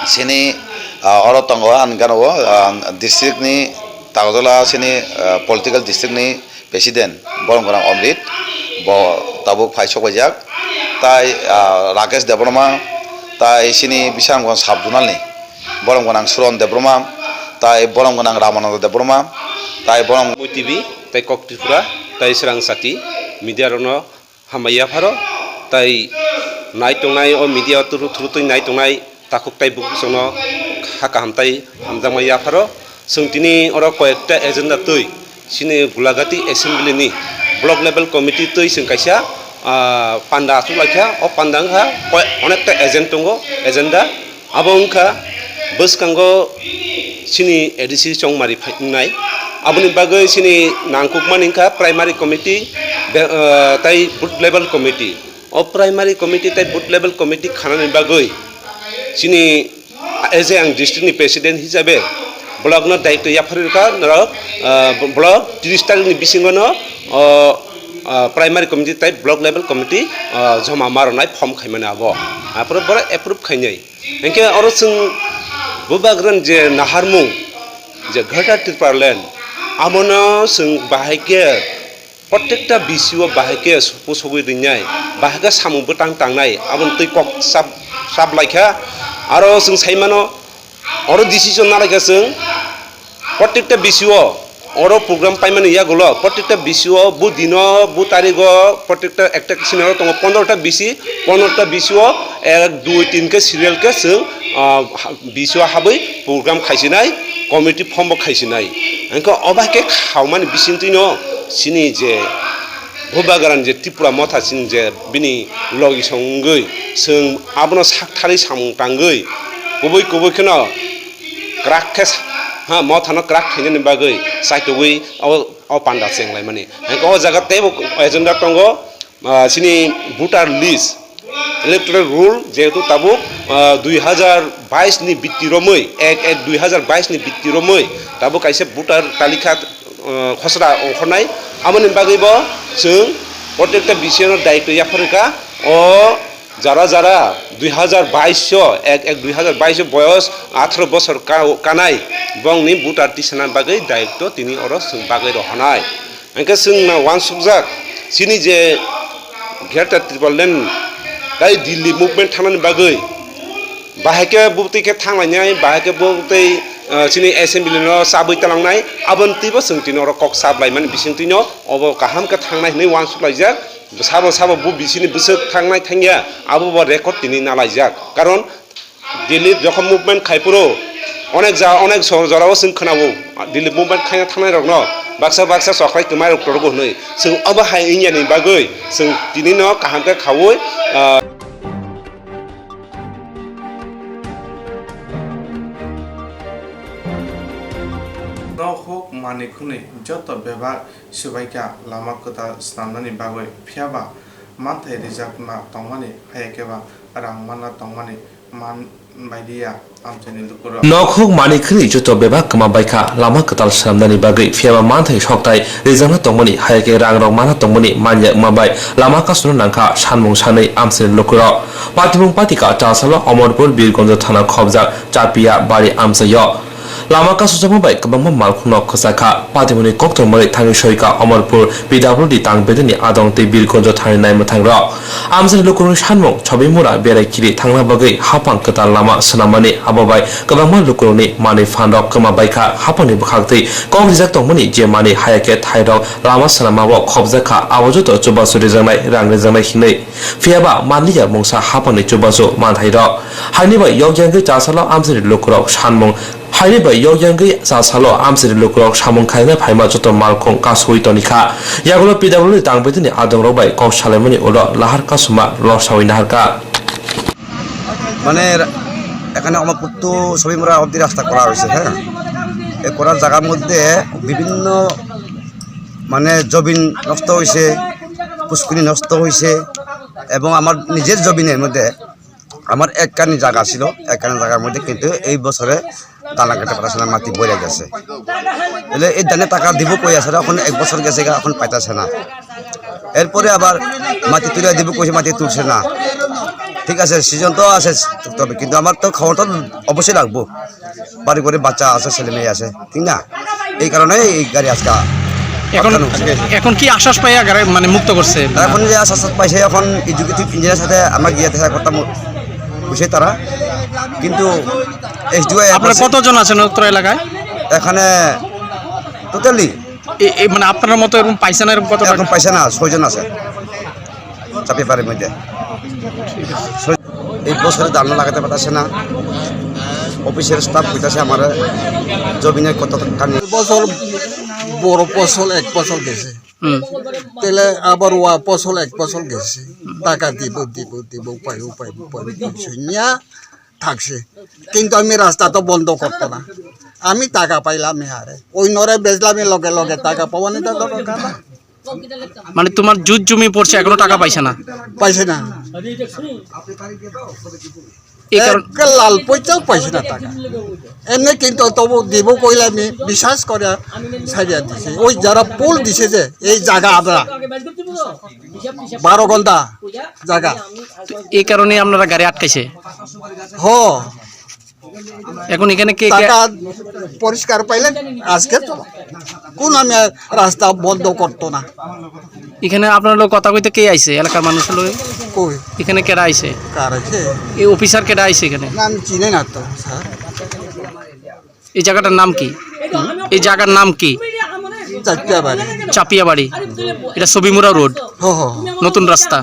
chini, ah, oro tongo ani gana o, ah, district ni Tagojola chini, ah, political district ni president Boromgwnang Omrit, bo tabuk phai sokpaijak, tai, ah, Rakesh Debbarma, tai chini Bisramganj sub zonal ni Boromgwnang Suron Debbarma, tai Boromgwnang Ramananda Debbarma, tai Borom Moi T V, tai Kok Tripura, tai Srang Sati media rokno hambai yapharo, tai nai tongnai o media o turu turu twi nai tongnai takhuk tai bukhuk chwngno kha kaham tai hamjakma yapharo. Chwng tini oro koyekta agenda twi chini Gulagati assembly ni block level committee twi chwng kaisa, ah, panda achuk laikha. O panda wngkha koi-, onekta agent tongo, agenda. Abo wngkha bwskango chini A D C chongmari phai wngnai. Aboni bagwi chini nangkukmani wngkha primary committee, be-, ah, tai booth level committee. O primary committee tei booth level committee khanani bagwi chini, as a ang district ni president hisabe block no daitw yapharwi rwkha norok, ah, block tris tarikh ni bisingo no, o, ah, primary committee tei block level committee, ah, joma ma rwnai form khaimani abo. Aphuru borok approve khainai. Hinkhe oro chwng bubagrani je naharmung je Greater Tipraland, abono chwng bahai khe Protekta B C O bahai khe supu sogwi ringnai, bahai khe samung bwtang tangnai, aboni twi kok sap, sap laikha. Aro chwng saimano, oro decision nalaikha chwng, protekta B C O, oro program paimani yagulo, protekta B C O, bu dino, bu tarigo, protekta ekta senior tongo, pondro ta B C, pondro ta B C O, ek, dui, tin khe serial khe chwng, ah, ha-, B C O habwi program khaisinai, committee form bo khaisinai. Hwnkhe o bai khe khaumani bisingtwino chini je Bubagrani je Tripura Motha chini je bini logi song wngwi chwng abono saktharwi samung tangwi kubui kubui kheno kwrak khe sa-, ha, Mothano kwrak khainani bagwi chaitugwi o, o panda chenglaimani. Hwnkhe o jaga teibo agenda tongo, ah, chini voter list, electoral roll, jehetu tabuk, ah, dui hazar bais ni bitti romwi, ek ek dui hazar bais ni bitti romwi tabuk kaisa voter talikha uh, khosra ongkhornai. Aboni bagwi bo chwng protekta B C no daitw yapharwi kha. O jara jara dui hazar bais o, ek ek dui hazar bais o boyos atharo bosor ka-, kanai, bongni voter tisana bagwi daitw tini oro chwng bagwi rohornai. Hingke chwng na wansukjak, chini je Greater Tipraland tai Delhi movement thangnani bagwi, bahai khe bubtwi khe thanglainai, bahai khe bubtwi, ah, chini assembly no chabwi talangnai, aboni twibo chwng tini oro kok saplaimani bisingtwino obo kaham khe thangnai hinwi wansuklaijak. Sabo sabo bo bisini bwswk thangnai thangya, abo bo record tini nalaijak. Karon Delhi jokhon movement khai phuru onek ja, onek so-, jorao chwng khwnao, Delhi movement khaina thangnai rokno baksa baksa chokrai kwmai rok torgo hwnwi. Chwng obo hai wngya ni bagwi chwng tini no kaham khe khaui, ah, Nokhuk manikhwnwi joto bebak swbaikha lama kwtal swnamnani bagwi, phiyaba manthai rijakma tongmani, haiya khe ba rang manna tongmani man baidi ya amchaini lukurok. Nokhuk manikhwnwi joto bebak kwma baikha lama kwtal swnamnani bagwi, phiyaba manthai sokthai rijakna tongmani, haiya khe rang rok mana tongmani manyakma bai lama kasuna nangkha sanmung sanwi amchaini lukurok. Patimung patika chasalo Omorpur Birgonjo thana khobjak Chapia bari amchaio. Lama kasujakma bai kwbangma malkhungno khwchakha. Patimungni koktwmani thangwi soika Omorpur P W D tang bedini adong tei Birgonjo thani naimwthangrok. Amchaini lukurokni sanmung Chobimura berai khiri thangna bagwi haphang kwtal lama swnammani, abo bai kwbangma lukurokni manwi phanrok kwma baikha. Haphangni bwkhaktwi kok rijak tongmani je manwi haiya khe thairok lama swnamao khobjakha, abo joto chubachu rijaknai, rang rijaknai hinwi. Phiyaba manliya mungsa haphangni chubachu manthairok. Haini bai yokyangwi chasalo amchaini lukurok sanmung Haini bai yokyangwi chasalo amchaini lukurok samung khaina phaima joto malkhung kasui tonikha. Yagulo P W D tang bedini adongrok bai kok salaimani ulo lahar kasuma lorsawi naharkha. মানে, এখানে আমার পুত্র ছবিমুড়া অবধি রাস্তা করা হয়েছে, হ্যাঁ। এই করার জায়গার মধ্যে বিভিন্ন, মানে, জমিন নষ্ট হয়েছে, পুষ্কুনি নষ্ট হয়েছে, এবং আমার নিজের জমিনের মধ্যে আমার এক কানি জায়গা ছিল, এক কানি জায়গার মধ্যে কিন্তু এই বছরে ধান লাগাতে পারছে না, মাটি পড়ে গেছে। তাহলে এই ধানে টাকা দিব কই আছে, এখন এক বছর গেছে গা, এখন পাইতেছে না। এরপরে আবার মাটি তুলে দিব কইছে, মাটি তুলছে না। ঠিক আছে, সিজন তো আছে, তুলতে হবে, কিন্তু আমার তো খাওয়ার তো অবশ্যই লাগবো। বাড়ি ঘরে বাচ্চা আছে, ছেলে মেয়ে আছে, ঠিক না? এই কারণে এই গাড়ি আজকে এখন, আটকানো হয়েছে। এখন কি আশ্বাস পাইয়া গাড়ি মানে মুক্ত করছে? এখন যে আশ্বাস পাইছে, এখন এক্সিকিউটিভ ইঞ্জিনিয়ারের সাথে আমরা গিয়ে দেখা করতাম, বুঝে তারা। কিন্তু এসডিও আপনারা কতজন আছেন উত্তরা এলাকায়? এখানে টোটালি এ, এ, মানে আপনার মতো এরকম পাইছে না, এরকম কত এখন পাইছে না, ছয়জন আছে। চাপিয়ে পারে মধ্যে। এই বছরে ধান লাগাতে পারতেছে না, অফিসের স্টাফ কইতাছে আমার জমিনে কত টাকা নিয়ে। বছর বড় ফসল এক ফসল গেছে। হুম। তাহলে আবার ওয়া ফসল এক ফসল গেছে। টাকা দিব, দিব, দিব, উপায়, উপায়, উপায়, উপায় শুনিয়া থাকছে। কিন্তু আমি রাস্তা তো বন্ধ করতো না। আমি টাকা পাইলাম হারে। ওই নরে বেচলাম, লগে লগে টাকা পাওয়া নিতে দরকার না। মানে তোমার জুত জমি পড়ছে, এখনো টাকা পাইছে না? পাইছে না। এই কারণ একে লাল পয়সাও পাইছে না টাকা। এমনি কিন্তু তবু দিব কইলে আমি বিশ্বাস করে ছাড়িয়ে দিছি। ওই যারা পুল দিছে যে এই জায়গা আমরা বারো ঘন্টা জায়গা। তো এই কারণে আপনারা গাড়ি আটকাইছে? হ। এখন এখানে কে, কে টাকা পরিষ্কার পাইলে আজকে তো কোন আমি রাস্তা বন্ধ করতো না। এখানে আপনার লোক কথা কইতে কে আইছে? এলাকার মানুষ লোক? কই? এখানে কেডা আইছে? কার আছে? এই অফিসার কেডা আইছে এখানে? না, আমি চিনি না তো, স্যার। এই জায়গাটার নাম কি? এই জায়গার নাম কি? চাপিয়াবাড়ি। চাপিয়াবাড়ি। এটা ছবিমুড়া রোড। হ, হ, হ। নতুন রাস্তা।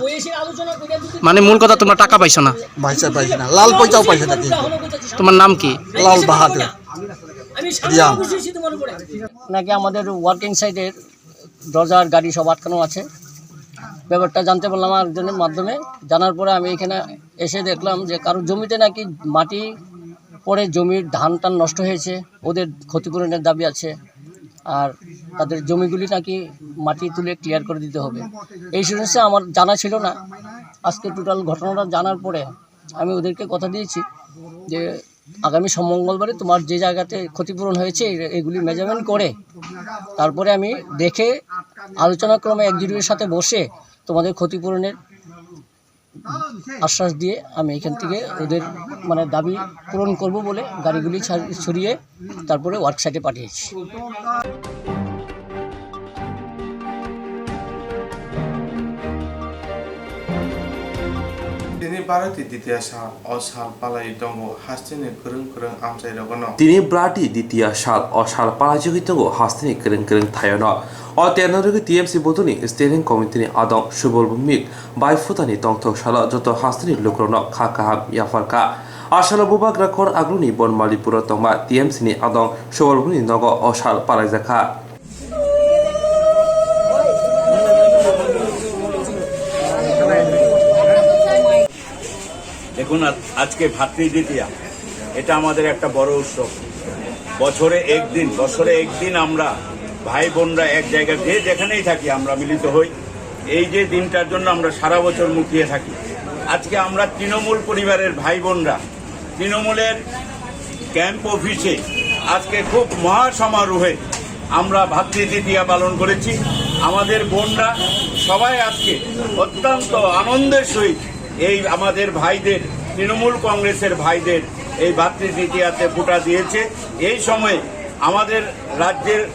মানে মূল কথা তোমরা টাকা পাইছো না? পাইছে, পাইছে না। লাল পয়সাও পাইছে না কিন্তু। তোমার নাম কি? লাল বাহাদুর। রিয়াং। নাকি আমাদের ওয়ার্কিং সাইডের দরজার গাড়ি সব আটকানো আছে। ব্যাপারটা জানতে পারলাম আরেকজনের মাধ্যমে। জানার পরে আমি এখানে এসে দেখলাম যে কারোর জমিতে নাকি মাটি পড়ে জমির ধান টান নষ্ট হয়েছে, ওদের ক্ষতিপূরণের দাবি আছে। আর তাদের জমিগুলি নাকি মাটি তুলে ক্লিয়ার করে দিতে হবে। এই জিনিসটা আমার জানা ছিল না। আজকে টোটাল ঘটনাটা জানার পরে আমি ওদেরকে কথা দিয়েছি যে আগামী সোম মঙ্গলবারে তোমার যে জায়গাতে ক্ষতিপূরণ হয়েছে এ- এগুলি মেজারমেন্ট করে তারপরে আমি দেখে আলোচনা ক্রমে একজিটিভির সাথে বসে তোমাদের ক্ষতিপূরণের আশ্বাস দিয়ে আমি এখান থেকে ওদের মানে দাবি পূরণ করব বলে গাড়িগুলি ছাড়- সরিয়ে তারপরে ওয়ার্ক সাইটে পাঠিয়েছি। Tini Bharati Ditya sal, o sal palai tongo hasteni kwrwng kwrwng amchai rogono. Tini Bharati Ditya sal, o sal palai jagwi tongo hasteni kwrwng kwrwng thayono. O terno rwgwi T M C bodoni steering committee ni adong Subal Bhumik bai phutani tongthok salo joto hasteni lukurokno kha kaham yapharkha. Asalo bubagra khor agruni Bonmalipuro tongma T M C ni adong Subal Bhumik nogo o sal palaijakha. দেখুন, আজ- আজকে ভাতৃদ্বিতীয়া, এটা আমাদের একটা বড় উৎসব। বছরে একদিন, বছরে একদিন আমরা ভাই বোনরা এক জায়গায় যে যেখানেই থাকি আমরা মিলিত হই। এই যে দিনটার জন্য আমরা সারা বছর মুখিয়ে থাকি, আজকে আমরা তৃণমূল পরিবারের ভাই বোনরা তৃণমূলের ক্যাম্প অফিসে আজকে খুব মহাসমারোহে আমরা ভাতৃদ্বিতীয়া পালন করেছি। আমাদের বোনরা সবাই আজকে অত্যন্ত আনন্দের সহিত এই আমাদের ভাইদের, তৃণমূল কংগ্রেসের ভাইদের এই ভাতৃদ্বিতীয়াতে ফুটা দিয়েছে। এই সময়ে আমাদের রাজ্যের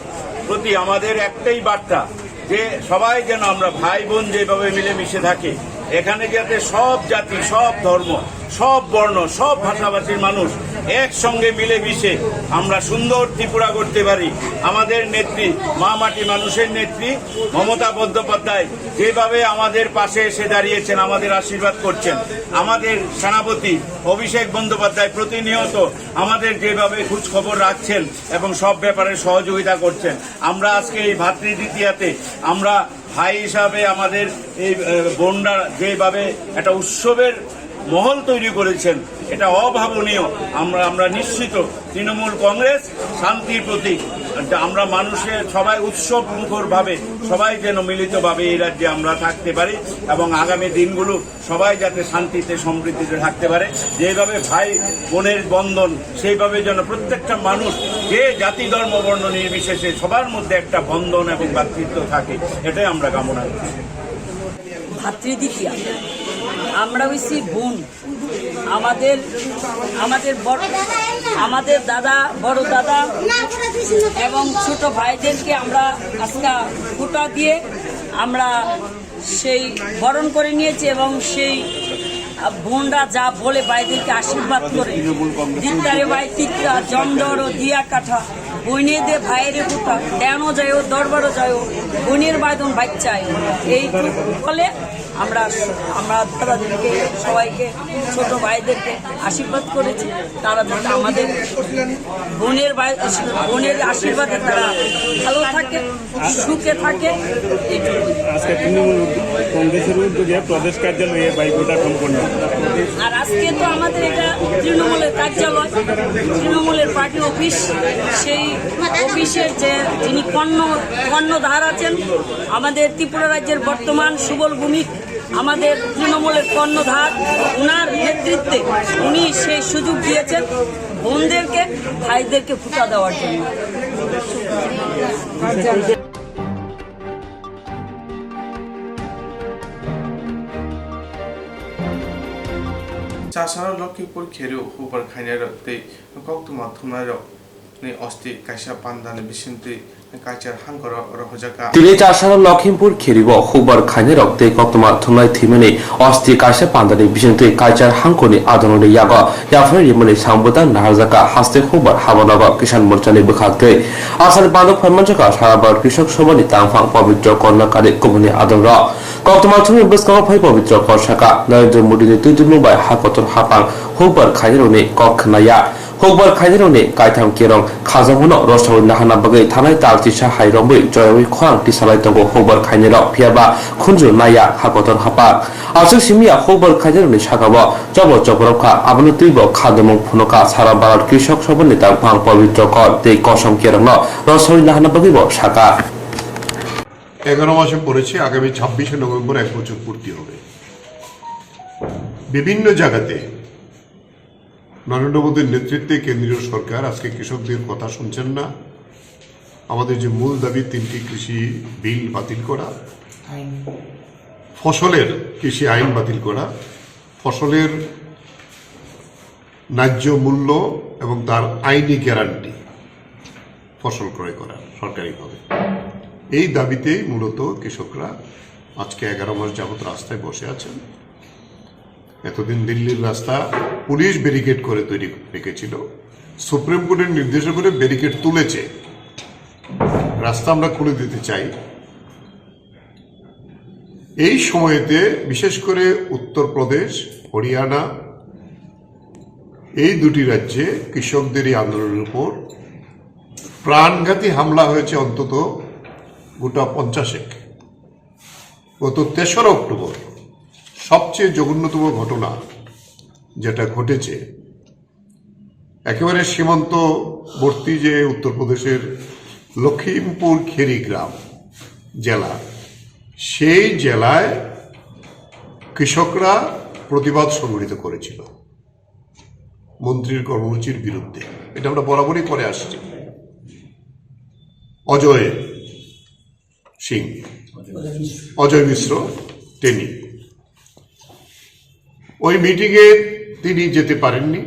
প্রতি আমাদের একটাই বার্তা যে সবাই যেন আমরা ভাই বোন যেভাবে মিলেমিশে থাকে, এখানে যাতে সব জাতি, সব ধর্ম, সব বর্ণ, সব ভাষাভাষীর মানুষ একসঙ্গে মিলেমিশে আমরা সুন্দর ত্রিপুরা গড়তে পারি। আমাদের নেত্রী, মা মাটি মানুষের নেত্রী মমতা বন্দ্যোপাধ্যায় যেভাবে আমাদের পাশে এসে দাঁড়িয়েছেন, আমাদের আশীর্বাদ করছেন, আমাদের সেনাপতি অভিষেক বন্দ্যোপাধ্যায় প্রতিনিয়ত আমাদের যেভাবে খোঁজ খবর রাখছেন এবং সব ব্যাপারে সহযোগিতা করছেন, আমরা আজকে এই ভাতৃদ্বিতীয়াতে আমরা ভাই হিসাবে আমাদের এই, আহ, বোনরা যেভাবে একটা উৎসবের মহল তৈরি করেছেন, এটা অভাবনীয়। আমরা, আমরা নিশ্চিত তৃণমূল কংগ্রেস শান্তির প্রতীক। আমরা মানুষের সবাই উৎসব মুখরভাবে সবাই যেন মিলিতভাবে এই রাজ্যে আমরা থাকতে পারি এবং আগামী দিনগুলো সবাই যাতে শান্তিতে সমৃদ্ধিতে থাকতে পারে। যেভাবে ভাই বোনের বন্ধন, সেইভাবে যেন প্রত্যেকটা মানুষ যে জাতি ধর্ম বর্ণ নির্বিশেষে সবার মধ্যে একটা বন্ধন এবং ভ্রাতৃত্ব থাকে, এটাই আমরা কামনা করি। ভাতৃদ্বিতীয়া, আমরা হইছি বোন। আমাদের, আমাদের বড়, আমাদের দাদা, বড় দাদা এবং ছোট ভাইদেরকে আমরা আজকে ফুটা দিয়ে আমরা সেই বরণ করে নিয়েছি এবং সেই, আহ, বোনরা যা বলে ভাইদেরকে আশীর্বাদ করে, দিত্তারে ভাই তিত্তা, জমদর ও দিয়া কাঠা, বইনে দে ভাইরে ফুটা, দেনো যায়ও, দরবারও যায়ও, বইনের বাদন বাচ্চায়। এই বলে আমরা, আমরা দাদাদেরকে, সবাইকে, ছোট ভাইদেরকে আশীর্বাদ করেছি, তারা যাতে আমাদের বোনের বাই-, বোনের আশীর্বাদে তারা ভালো থাকে, সুখে থাকে, এইটুকুই। আজকে তৃণমূল উদ্যোগ-, কংগ্রেসের উদ্যোগে প্রদেশ কার্যালয়ে বাইকটা সম্পন্ন। আর আজকে তো আমাদের এটা তৃণমূলের কার্যালয়, তৃণমূলের পার্টি অফিস, সেই অফিসের যে যিনি কর্ণ-, কর্ণধার আছেন, আমাদের ত্রিপুরা রাজ্যের বর্তমান সুবল ভৌমিক, আমাদের তৃণমূলের কর্ণধার, ওনার নেতৃত্বে উনি সেই সুযোগ দিয়েছেন বোনদেরকে, ভাইদেরকে ফুটা দেওয়ার জন্য। Chasaro Lokhipur Kheru Hubar Khainairok tei Koktwma Thumnairok ni osti kaisa pandani bisingtwi kaichar hangkoro rohorjakha. Tini Chasaro Lokhimpur Kheribo Hubar Khainairok tei Koktwma Thumnai thwimani osti kaisa pandani bisingtwi kaichar hangkorni adononi yago yaphai rimani sambuda naharjakha haste Hubar habanogo Kisan Morchani bwkhaktwi. Asal banduk phaimanjakha Sara Bharat Krishok Sabhani tangphang Pabitra Kornakari kubuni adongrok. Koktwma Thumnai bwskango phai Pabitra Kor saka Narendra Modini twidulmung bai hakotor hapang Hubar Khainairokni kok khnaya. Hukbar khainairokni kaitham kerong khajangmano rosogwi nahana bagwi thanai tal chisa hai romwi joyawi khorang tisalai tongo hukbar khainairok, phiyaba khunju naiya hakotor hapar. Aswk simiya hukbar khainairokni sakao chobo choborok kha, abono twibo khadumung phunuka sara Bharat Krishok Sabhani tangphang Pabitra Kor tei kosom kerongno rosogwi nahana bagwibo sakha. এগারো মাসে পড়েছি, আগামী ছাব্বিশে নভেম্বর এক বছর পূর্তি হবে। বিভিন্ন জায়গাতে নরেন্দ্র মোদীর নেতৃত্বে কেন্দ্রীয় সরকার আজকে কৃষকদের কথা শুনছেন না। আমাদের যে মূল দাবি, তিনটি কৃষি বিল বাতিল করা, আইন। ফসলের কৃষি আইন বাতিল করা, ফসলের ন্যায্য মূল্য এবং তার আইনি গ্যারান্টি, ফসল ক্রয় করা সরকারিভাবে, এই দাবিতেই মূলত কৃষকরা আজকে এগারো মাস যাবত রাস্তায় বসে আছেন। এতদিন দিল্লির রাস্তা পুলিশ ব্যারিকেড করে তৈরি রেখেছিল, সুপ্রিম কোর্টের নির্দেশের পরে ব্যারিকেড তুলেছে, রাস্তা আমরা খুলে দিতে চাই। এই সময়তে বিশেষ করে উত্তরপ্রদেশ, হরিয়ানা, এই দুটি রাজ্যে কৃষকদের এই আন্দোলনের উপর প্রাণঘাতী হামলা হয়েছে অন্তত গোটা পঞ্চাশেক। গত তেসরা অক্টোবর সবচেয়ে জঘন্যতম ঘটনা যেটা ঘটেছে, একেবারে সীমান্তবর্তী যে উত্তরপ্রদেশের লখিমপুর খেরি গ্রাম জেলা, সেই জেলায় কৃষকরা প্রতিবাদ সংগঠিত করেছিল মন্ত্রীর কর্মসূচির বিরুদ্ধে। এটা আমরা বরাবরই করে আসছি। অজয় সিং, অজয় মিশ্র, টেনি, ওই মিটিংয়ে তিনি যেতে পারেননি,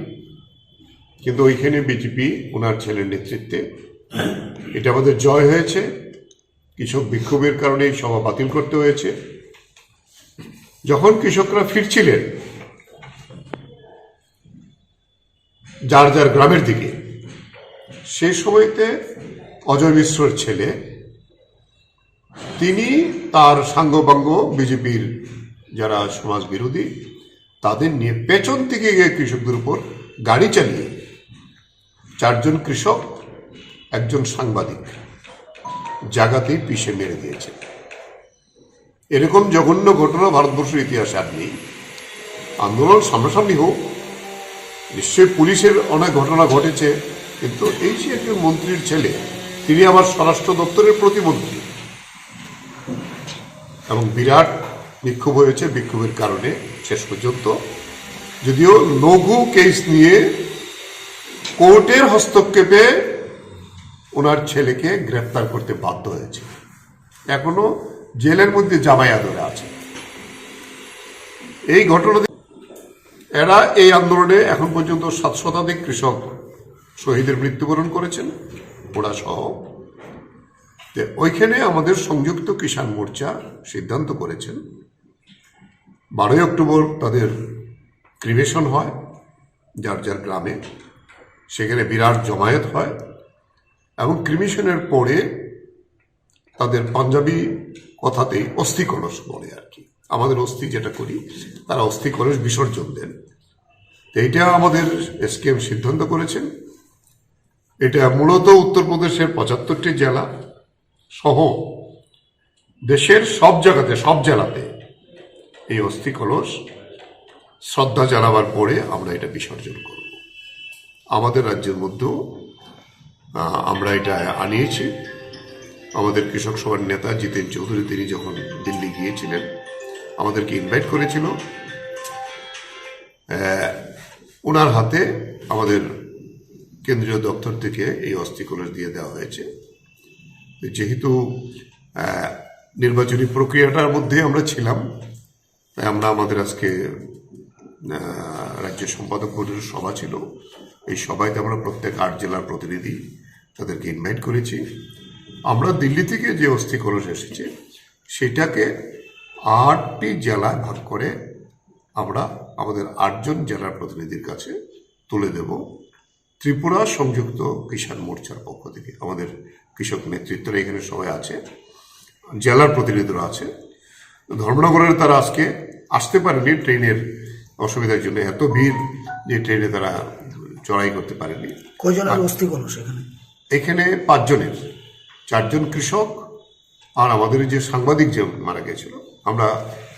কিন্তু ওইখানে বিজেপি ওনার ছেলের নেতৃত্বে, এটা আমাদের জয় হয়েছে। কৃষক বিক্ষোভের কারণে এই সভা বাতিল করতে হয়েছে। যখন কৃষকরা ফিরছিলেন যার যার গ্রামের দিকে, সেই সময়তে অজয় মিশ্রর ছেলে, তিনি তার সাঙ্গপাঙ্গ বিজেপির যারা সমাজ বিরোধী, তাদের নিয়ে পেছন থেকে গিয়ে কৃষকদের উপর গাড়ি চালিয়ে চারজন কৃষক, একজন সাংবাদিক জায়গাতেই পিষে মেরে দিয়েছে। এরকম জঘন্য ঘটনা ভারতবর্ষের ইতিহাসে আর নেই। আন্দোলন সামনাসামনি হোক, নিশ্চয়ই পুলিশের অনেক ঘটনা ঘটেছে, কিন্তু এই যে একজন মন্ত্রীর ছেলে, তিনি আবার স্বরাষ্ট্র দপ্তরের প্রতিমন্ত্রী, এবং বিরাট বিক্ষোভ হয়েছে। বিক্ষোভের কারণে শেষ পর্যন্ত, যদিও লঘু কেস নিয়ে কোর্টের হস্তক্ষেপে ওনার ছেলেকে গ্রেপ্তার করতে বাধ্য হয়েছে, এখনো জেলের মধ্যে জামাইয়া ধরে আছে। এই ঘটনা, এরা এই আন্দোলনে এখন পর্যন্ত সাত শতাধিক কৃষক শহীদের মৃত্যুবরণ করেছেন, ওরা সহ। তো ওইখানে আমাদের সংযুক্ত কিষাণ মোর্চা সিদ্ধান্ত করেছেন, বারোই অক্টোবর তাদের ক্রিমেশন হয় যার যার গ্রামে, সেখানে বিরাট জমায়েত হয় এবং ক্রিমেশনের পরে তাদের পাঞ্জাবি কথাতেই অস্থি কলস বলে আর কি, আমাদের অস্থি যেটা করি, তারা অস্থি কলস বিসর্জন দেন। তো এটা আমাদের এসকেএম সিদ্ধান্ত করেছেন। এটা মূলত উত্তরপ্রদেশের পঁচাত্তরটি জেলা সহ দেশের সব জায়গাতে, সব জেলাতে এই অস্থি কলস শ্রদ্ধা জানাবার পরে আমরা এটা বিসর্জন করব। আমাদের রাজ্যের মধ্যেও, আহ, আমরা এটা আনিয়েছি। আমাদের কৃষক সভার নেতা জিতেন চৌধুরী, তিনি যখন দিল্লি গিয়েছিলেন, আমাদেরকে ইনভাইট করেছিল। আহ, ওনার হাতে আমাদের কেন্দ্রীয় দপ্তর থেকে এই অস্থি কলস দিয়ে দেওয়া হয়েছে। যেহেতু, আহ, নির্বাচনী প্রক্রিয়াটার মধ্যে আমরা ছিলাম, তাই আমরা আমাদের আজকে, আহ, রাজ্য সম্পাদক বোর্ডের সভা ছিল। এই সভায় তো আমরা প্রত্যেক আট জেলার প্রতিনিধি, তাদেরকে ইনভাইট করেছি। আমরা দিল্লি থেকে যে অস্থি কলস এসেছে, সেটাকে আটটি জেলায় ভাগ করে আমরা আমাদের আটজন জেলার প্রতিনিধির কাছে তুলে দেব। ত্রিপুরা সংযুক্ত কিষাণ মোর্চার পক্ষ থেকে, আমাদের কৃষক নেতৃত্বরা এখানে সবাই আছে, জেলার প্রতিনিধিরা আছে। ধর্মনগরের তারা আজকে আসতে পারেনি ট্রেনের অসুবিধার জন্য, এত ভিড় যে ট্রেনে তারা চড়াই করতে পারেনি। কয়জনের আর অস্থি কলস এখানে? এখানে পাঁচজনের, চারজন কৃষক, আর আমাদের এই যে সাংবাদিক যে মারা গেছিল, আমরা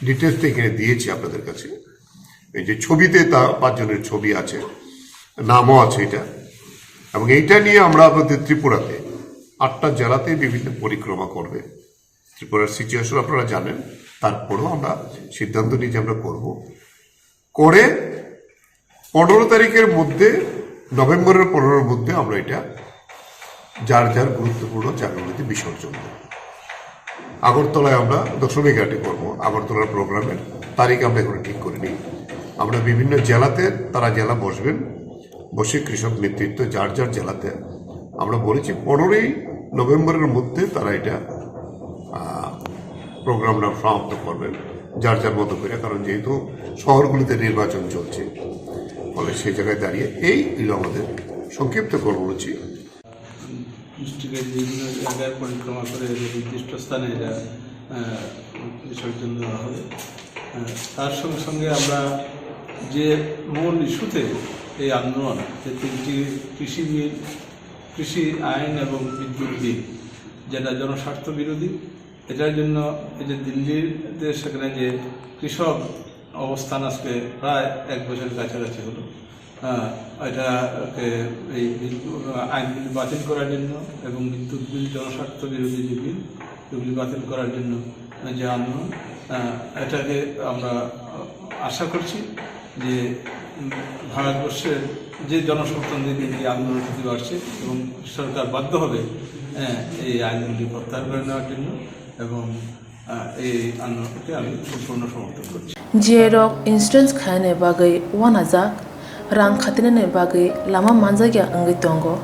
ডিটেলস তো এখানে দিয়েছি আপনাদের কাছে। এই যে ছবিতে তা পাঁচজনের ছবি আছে, নামও আছে এটা। এবং এইটা নিয়ে আমরা আমাদের ত্রিপুরাতে আটটা জেলাতে বিভিন্ন পরিক্রমা করবে। ত্রিপুরার সিচুয়েশন আপনারা জানেন, তারপরেও আমরা সিদ্ধান্ত নিই যে আমরা করব। করে পনেরো তারিখের মধ্যে, নভেম্বরের পনেরোর মধ্যে আমরা এটা যার যার গুরুত্বপূর্ণ জায়গাগুলিতে বিসর্জন দেব। আগরতলায় আমরা দশমী ঘাটে করব। আগরতলার প্রোগ্রামের তারিখ আমরা এখনো ঠিক করিনি। আমরা বিভিন্ন জেলাতে, তারা জেলা বসবেন, বসে কৃষক নেতৃত্ব যার যার জেলাতে আমরা বলেছি পনেরোই নভেম্বরের মধ্যে তারা এটা, আহ, প্রোগ্রামটা সমাপ্ত করবেন যার যার মতো করে, কারণ যেহেতু শহরগুলিতে নির্বাচন চলছে, ফলে সেই জায়গায় দাঁড়িয়ে এই হলো আমাদের সংক্ষিপ্ত কর্মসূচি। ডিস্ট্রিক্টের বিভিন্ন জায়গায় পরিক্রমা করে এদের নির্দিষ্ট স্থানে এরা, আহ, বিসর্জন দেওয়া হবে। আহ, তার সঙ্গে সঙ্গে আমরা যে মূল ইস্যুতে এই আন্দোলন, যে তিনটি কৃষি বিল, কৃষি আইন এবং বিদ্যুৎ বিল, যেটা জনস্বার্থ বিরোধী, এটার জন্য এই যে দিল্লিতে সেখানে যে কৃষক অবস্থান আজকে প্রায় এক বছরের কাছাকাছি হলো। আহ, এটাকে এই বিল, আইন বিল বাতিল করার জন্য এবং বিদ্যুৎ বিল, জনস্বার্থ বিরোধী যে বিল, এগুলি বাতিল করার জন্য যে আন্দোলন, আহ, এটাকে আমরা, আহ, আশা করছি যে, উম, ভারতবর্ষের যে জনসমর্থন দিয়ে এই আন্দোলন প্রতি বাড়ছে এবং সরকার বাধ্য হবে, আহ, এই আইনগুলি প্রত্যাহার করে নেওয়ার জন্য এবং, আহ, এই আন্দোলনকে আমি সম্পূর্ণ সমর্থন করছি। Jerok insurance khaina bagwi uanajak, rang khatinani bagwi lama manjakya wngwi tongo.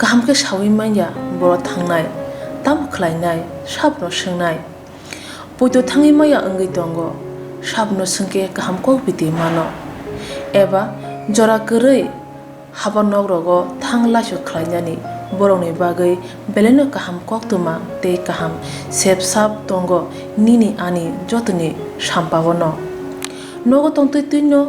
Kaham khe saui manya, boro thangnai, tamo khlainai, sabno swngnai. Poito thangwi maya wngwi tongo, sabno swngkhe kaham kok biti mano. Eba jora kwrwi haba nok rogo thang laisok khlainani borokni bagwi belaino kaham koktwma tei kaham sep sap tongo nini ani jotoni sampao no. Nogo tongtwi twino,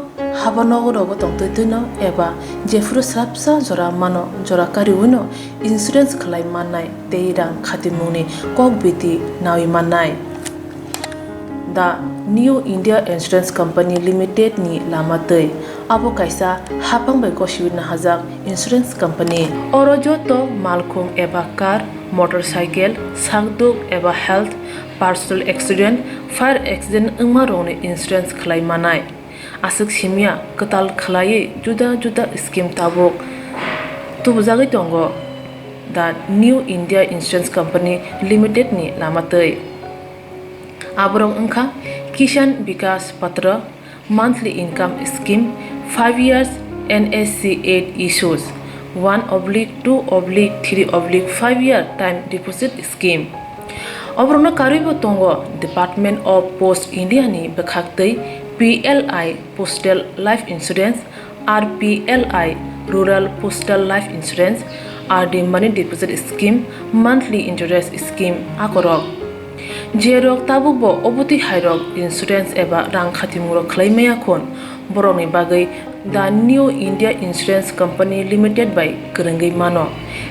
haba nogo rogo tongtwi twino eba jephuru swrapsa jora mano, jora kariwino insurance khlai mannai tei rang khatimungni kok biti nawi mannai. The New India Insurance Company Limited ni lama twi. Abo kaisa haphang bai gosiwi nahajak insurance company. Oro joto malkhung eba car, motorcycle, sakduk eba health, personal accident, fire accident wngma rokni insurance khlai manai. Aswk simya kwtal khlaiwi juda juda scheme tabuk tubujagwi tongo The New India Insurance Company Limited ni lama twi. Aborok wngkha Kisan Vikas Patra, monthly income scheme, five years N S C eight issues, one oblique two oblique three oblique five year time deposit scheme. Oborokno karwibo tongo Department of Post India ni bwkhaktwi P L I Postal Life Insurance, R P L I Rural Postal Life Insurance, R D Money Deposit Scheme, Monthly Interest Scheme akorok. Jerok tabukbo obotwi hairok insurance eba rang khatimungrok khlai maya khun, borokni bagwi The New India Insurance Company Limited bai kwrwngwi mano.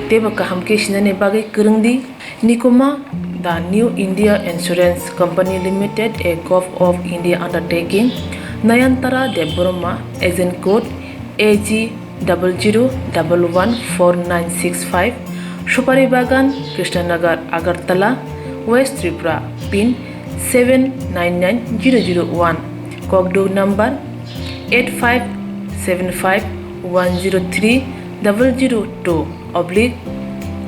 Teibo kaham khe sinani bagwi kwrwng di. Nikuma, The New India Insurance Company Limited, a Govt of India undertaking, Nayantara Debbarma, agent code A G double zero double one four nine six five, Supari Bagan, Krishnanagar, Agartala, West Tripura, pin seven nine nine zero zero one, kokduk number eight five seven five one zero three double zero two oblique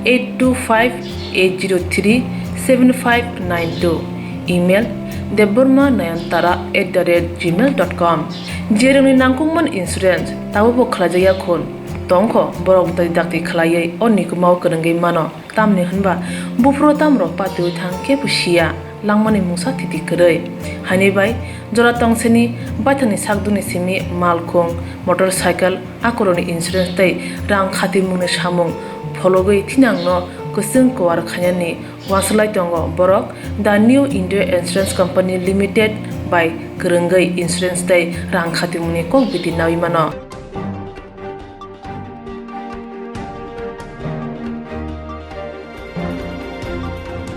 eight two five eight zero three seven five nine two, email debbarma nayantara at the rate gmail dot com. Jerokni nangkukmani insurance tabukbo khlaijakya khun tongkho, borok dakti dakti khlaiwi o nikumao kwrwngwi mano. Tamni hwnba buphuru tamrok patiwi thang khe bo siya, langmani mungsa thiti kwrwi. Haini bai jora tongseni baithangni sakdukni simi malkhung, motorcycle, akorokni insurance tei rang khatimungni samung phologwi thinangno kwchwng kuar khainani uansuk lai tongo borok The New India Insurance Company Limited bai kwrwngwi insurance tei rang khatimungni kok biti naui mano.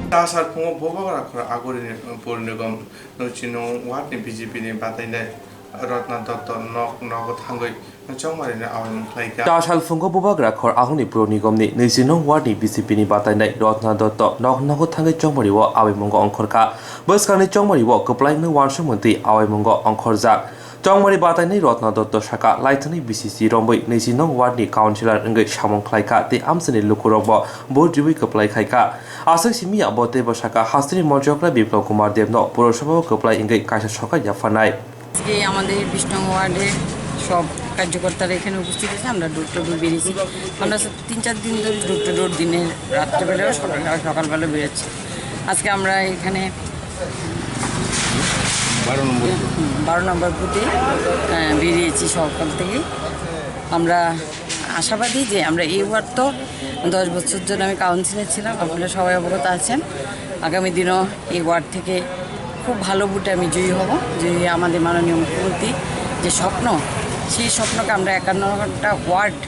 Tasar phungo Bubagra khor Aguri ni, uh, pur nigom, nwi chini ward ni B J P ni batainai Ratna Dotto nok nogo thangwi chongmari ni awaimung khlaikha. Tasal phungo Bubagra khor Aguri ni pur nigom ni nwi chini ward ni B J P ni batainai Ratna Dotto nok nogo thangwi chongmari o awaimungo ongkhorkha. Bwskangni chongmari o kwplaimani uansuk mantwi awaimungo ongkhorjak. Chongmari batainai Rotna Dotto saka, laithani B C C romwi naichi nong ward ni councillor wngwi samung khlaikha tei amchaini lukurokbo vote riwi kwplai khaikha. Aswk simi ya bo teibo saka, hasteni Monchokra Biplab Kumar Debno Purosabha o kwplai wngwi kaisa sorkar yapharnai. আজকে আমাদের বিশ নং ওয়ার্ডের সব কার্যকর্তারা এখানে উপস্থিত আছে। আমরা ডোর টু ডোর বেরিয়েছি। আমরা সব তিন চার দিন ধরে ডোর টু ডোর, দিনে রাত্রেবেলাও, সকাল, সকালবেলা বেরোচ্ছি। আজকে আমরা এখানে বারো নম্বর। হুম, বারো নম্বর বুথে, আহ, বেরিয়েছি সকাল থেকে। আমরা আশাবাদী যে আমরা এই ওয়ার্ড তো দশ বছর ধরে আমি কাউন্সিলর ছিলাম, আপনারা সবাই অবগত আছেন। আগামী দিনও এই ওয়ার্ড থেকে খুব ভালো ভোটে আমি জয়ী হব। জয়ী হয়ে আমাদের মাননীয় মুখ্যমন্ত্রী যে স্বপ্ন, সেই স্বপ্নকে আমরা একান্ন ঘন্টা ওয়ার্ড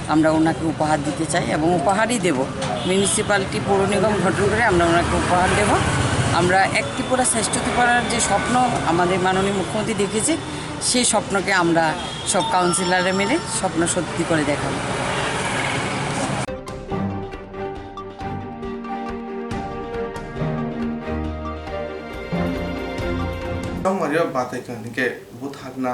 আমরা ওনাকে উপহার দিতে চাই এবং উপহারই দেব। মিউনিসিপ্যালিটি, পৌর নিগম গঠন করে আমরা ওনাকে উপহার দেব। আমরা এক ত্রিপুরা শ্রেষ্ঠ ত্রিপুরার যে স্বপ্ন আমাদের মাননীয় মুখ্যমন্ত্রী দেখেছে, সেই স্বপ্নকে আমরা সব কাউন্সিলররা মিলে স্বপ্ন সত্যি করে দেখাবো। Chongmari o batai kha hwnkhe buthakna,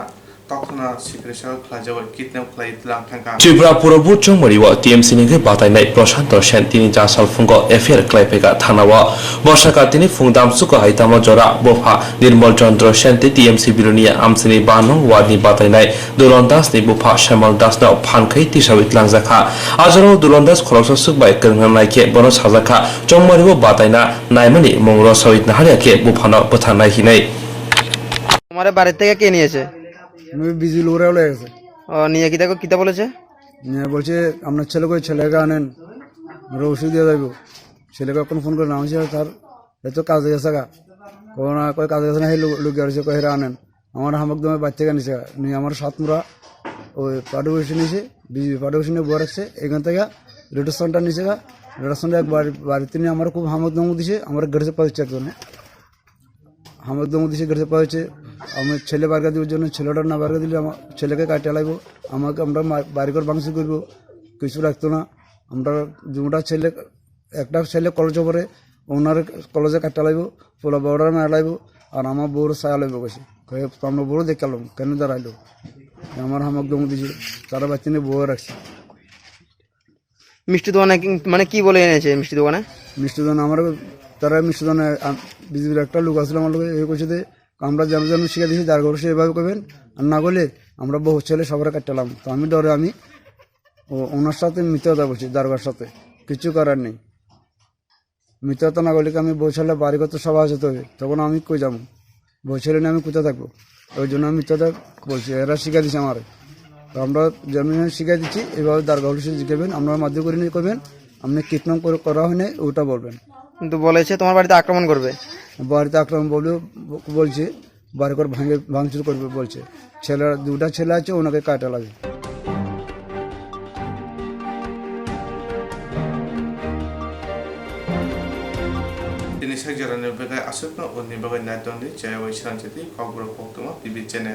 tokthokna sikri sago khlaijagwi kidnap khlai tlang thangkha. Tripura Purobut Chongmari o T M C ni hwnkhe batainai Prashanto Sen tini chasal phungo F I R khlai phaikha thana o. Bwsakha tini phung damsuko hai tamo jora bupha Nirmal Chandra Sen tei T M C Bilonia amchini ba nong ward ni batainai Dulan Das ni bupha Saimal Das no phan khai tisawi tlangjak kha. A jorao Dulan Das khoroksa swk bai kwrwngna nai khe bono sajak kha, Chongmari o bataina naimani mung rw sawi naharya khe buphano bwtharnai hinwi. তোমার বাড়ি থেকে কে নিয়েছে? আমি বিজু লোকরা হলে গেছে। ও, নিয়ে কি দেখো, কিতা বলেছে? নিয়ে বলছে, "আপনার ছেলেকে, ওই ছেলেকে আনেন, আমরা ওষুধ দিয়ে যাইব।" ছেলেকে এখন ফোন করে নাম হয়েছে, "স্যার, এ তো কাজে গেছে গা।" কোনো না, কই কাজে গেছে না, এই লোক, লোক আর কই, "হেরা আনেন।" আমার হামক দমে বাড়ি থেকে নিছে, নিয়ে আমার সাতমুরা ওই পার্টি অফিসে নিছে, বিজেপি পার্টি অফিসে নিয়ে বয়ে রাখছে। এখান থেকে রেডিও সেন্টার নিছে গা, রেডিও সেন্টার এক বাড়ি, বাড়িতে নিয়ে আমার খুব হামক দমক দিছে, আমার ঘরে পাওয়া যাচ্ছে একজনে। হামক দমক দিছে, ঘরে পাওয়া যাচ্ছে। আমার ছেলে বার করে দেওয়ার জন্য, ছেলেটা না বার করে দিলে আমার ছেলেকে কাটে লাইবো, আমাকে আমরা মা-, বাড়ি ঘর ভাঙচুর করবো, কিছু রাখতো না। আমরা দুটা ছেলে একটা ছেলে কলেজে পড়ে, ওনার কলেজে কাটা লাগবো, পোলা বড় মারা লাগবো, আর আমার বউর ছায়া লাগবো কইছে। কয়ে, "তো আমরা বড় দেখে গেলাম, কেন দাঁড়াইলো?" আমার হামাক দম দিছে, তারা বাচ্চা নিয়ে বউয়ে রাখছে। মিষ্টি দোকানে কি, মানে কি বলে এনেছে মিষ্টি দোকানে? মিষ্টি দোকানে আমার, তারা মিষ্টি দোকানে, আম, বিজেপির একটা লোক আসলে আমার লোকে এই কইছে যে, "আমরা যেন যেন শিখে দিয়েছি, দাঁড় করে সেভাবে করবেন, আর না করলে আমরা বহু ছেলে সবার কাটলাম।" তো আমি ডরে আমি ও-, ওনার সাথে মিথ্যা কথা বলছি, দারোগার সাথে, কিছু করার নেই। মিথ্যা কথা না বললে কি আমি বরিশালে বাড়িঘর তো সব হাজাতে হবে, তখন আমি কই যাবো? বরিশালে নিয়ে আমি কোথায় থাকবো? ওই জন্য আমি মিথ্যা কথা বলছি, এরা শিখাই দিছে আমারে। তো আমরা যেমন শিখাই দিচ্ছি, এইভাবে দারোগা পুলিশে জিজ্ঞাসা করবেন, আপনারা মারধর করে নিয়ে করবেন, আপনি কিডন্যাপ করে করা হয়নি, ওটা বলবেন। কিন্তু বলেছে তোমার বাড়িতে আক্রমণ করবে। বাড়িতে আক্রমণ বলে, বলছে, বাড়িঘর ভাঙে, ভাঙচুর করবে বলছে। ছেলে, দুটা ছেলে আছে, ওনাকে কাটা লাগে। Tini sak jorani bagwi aswkno, unni bagwi naitokni chayawai sanchiti kokborok koktwma T V channel.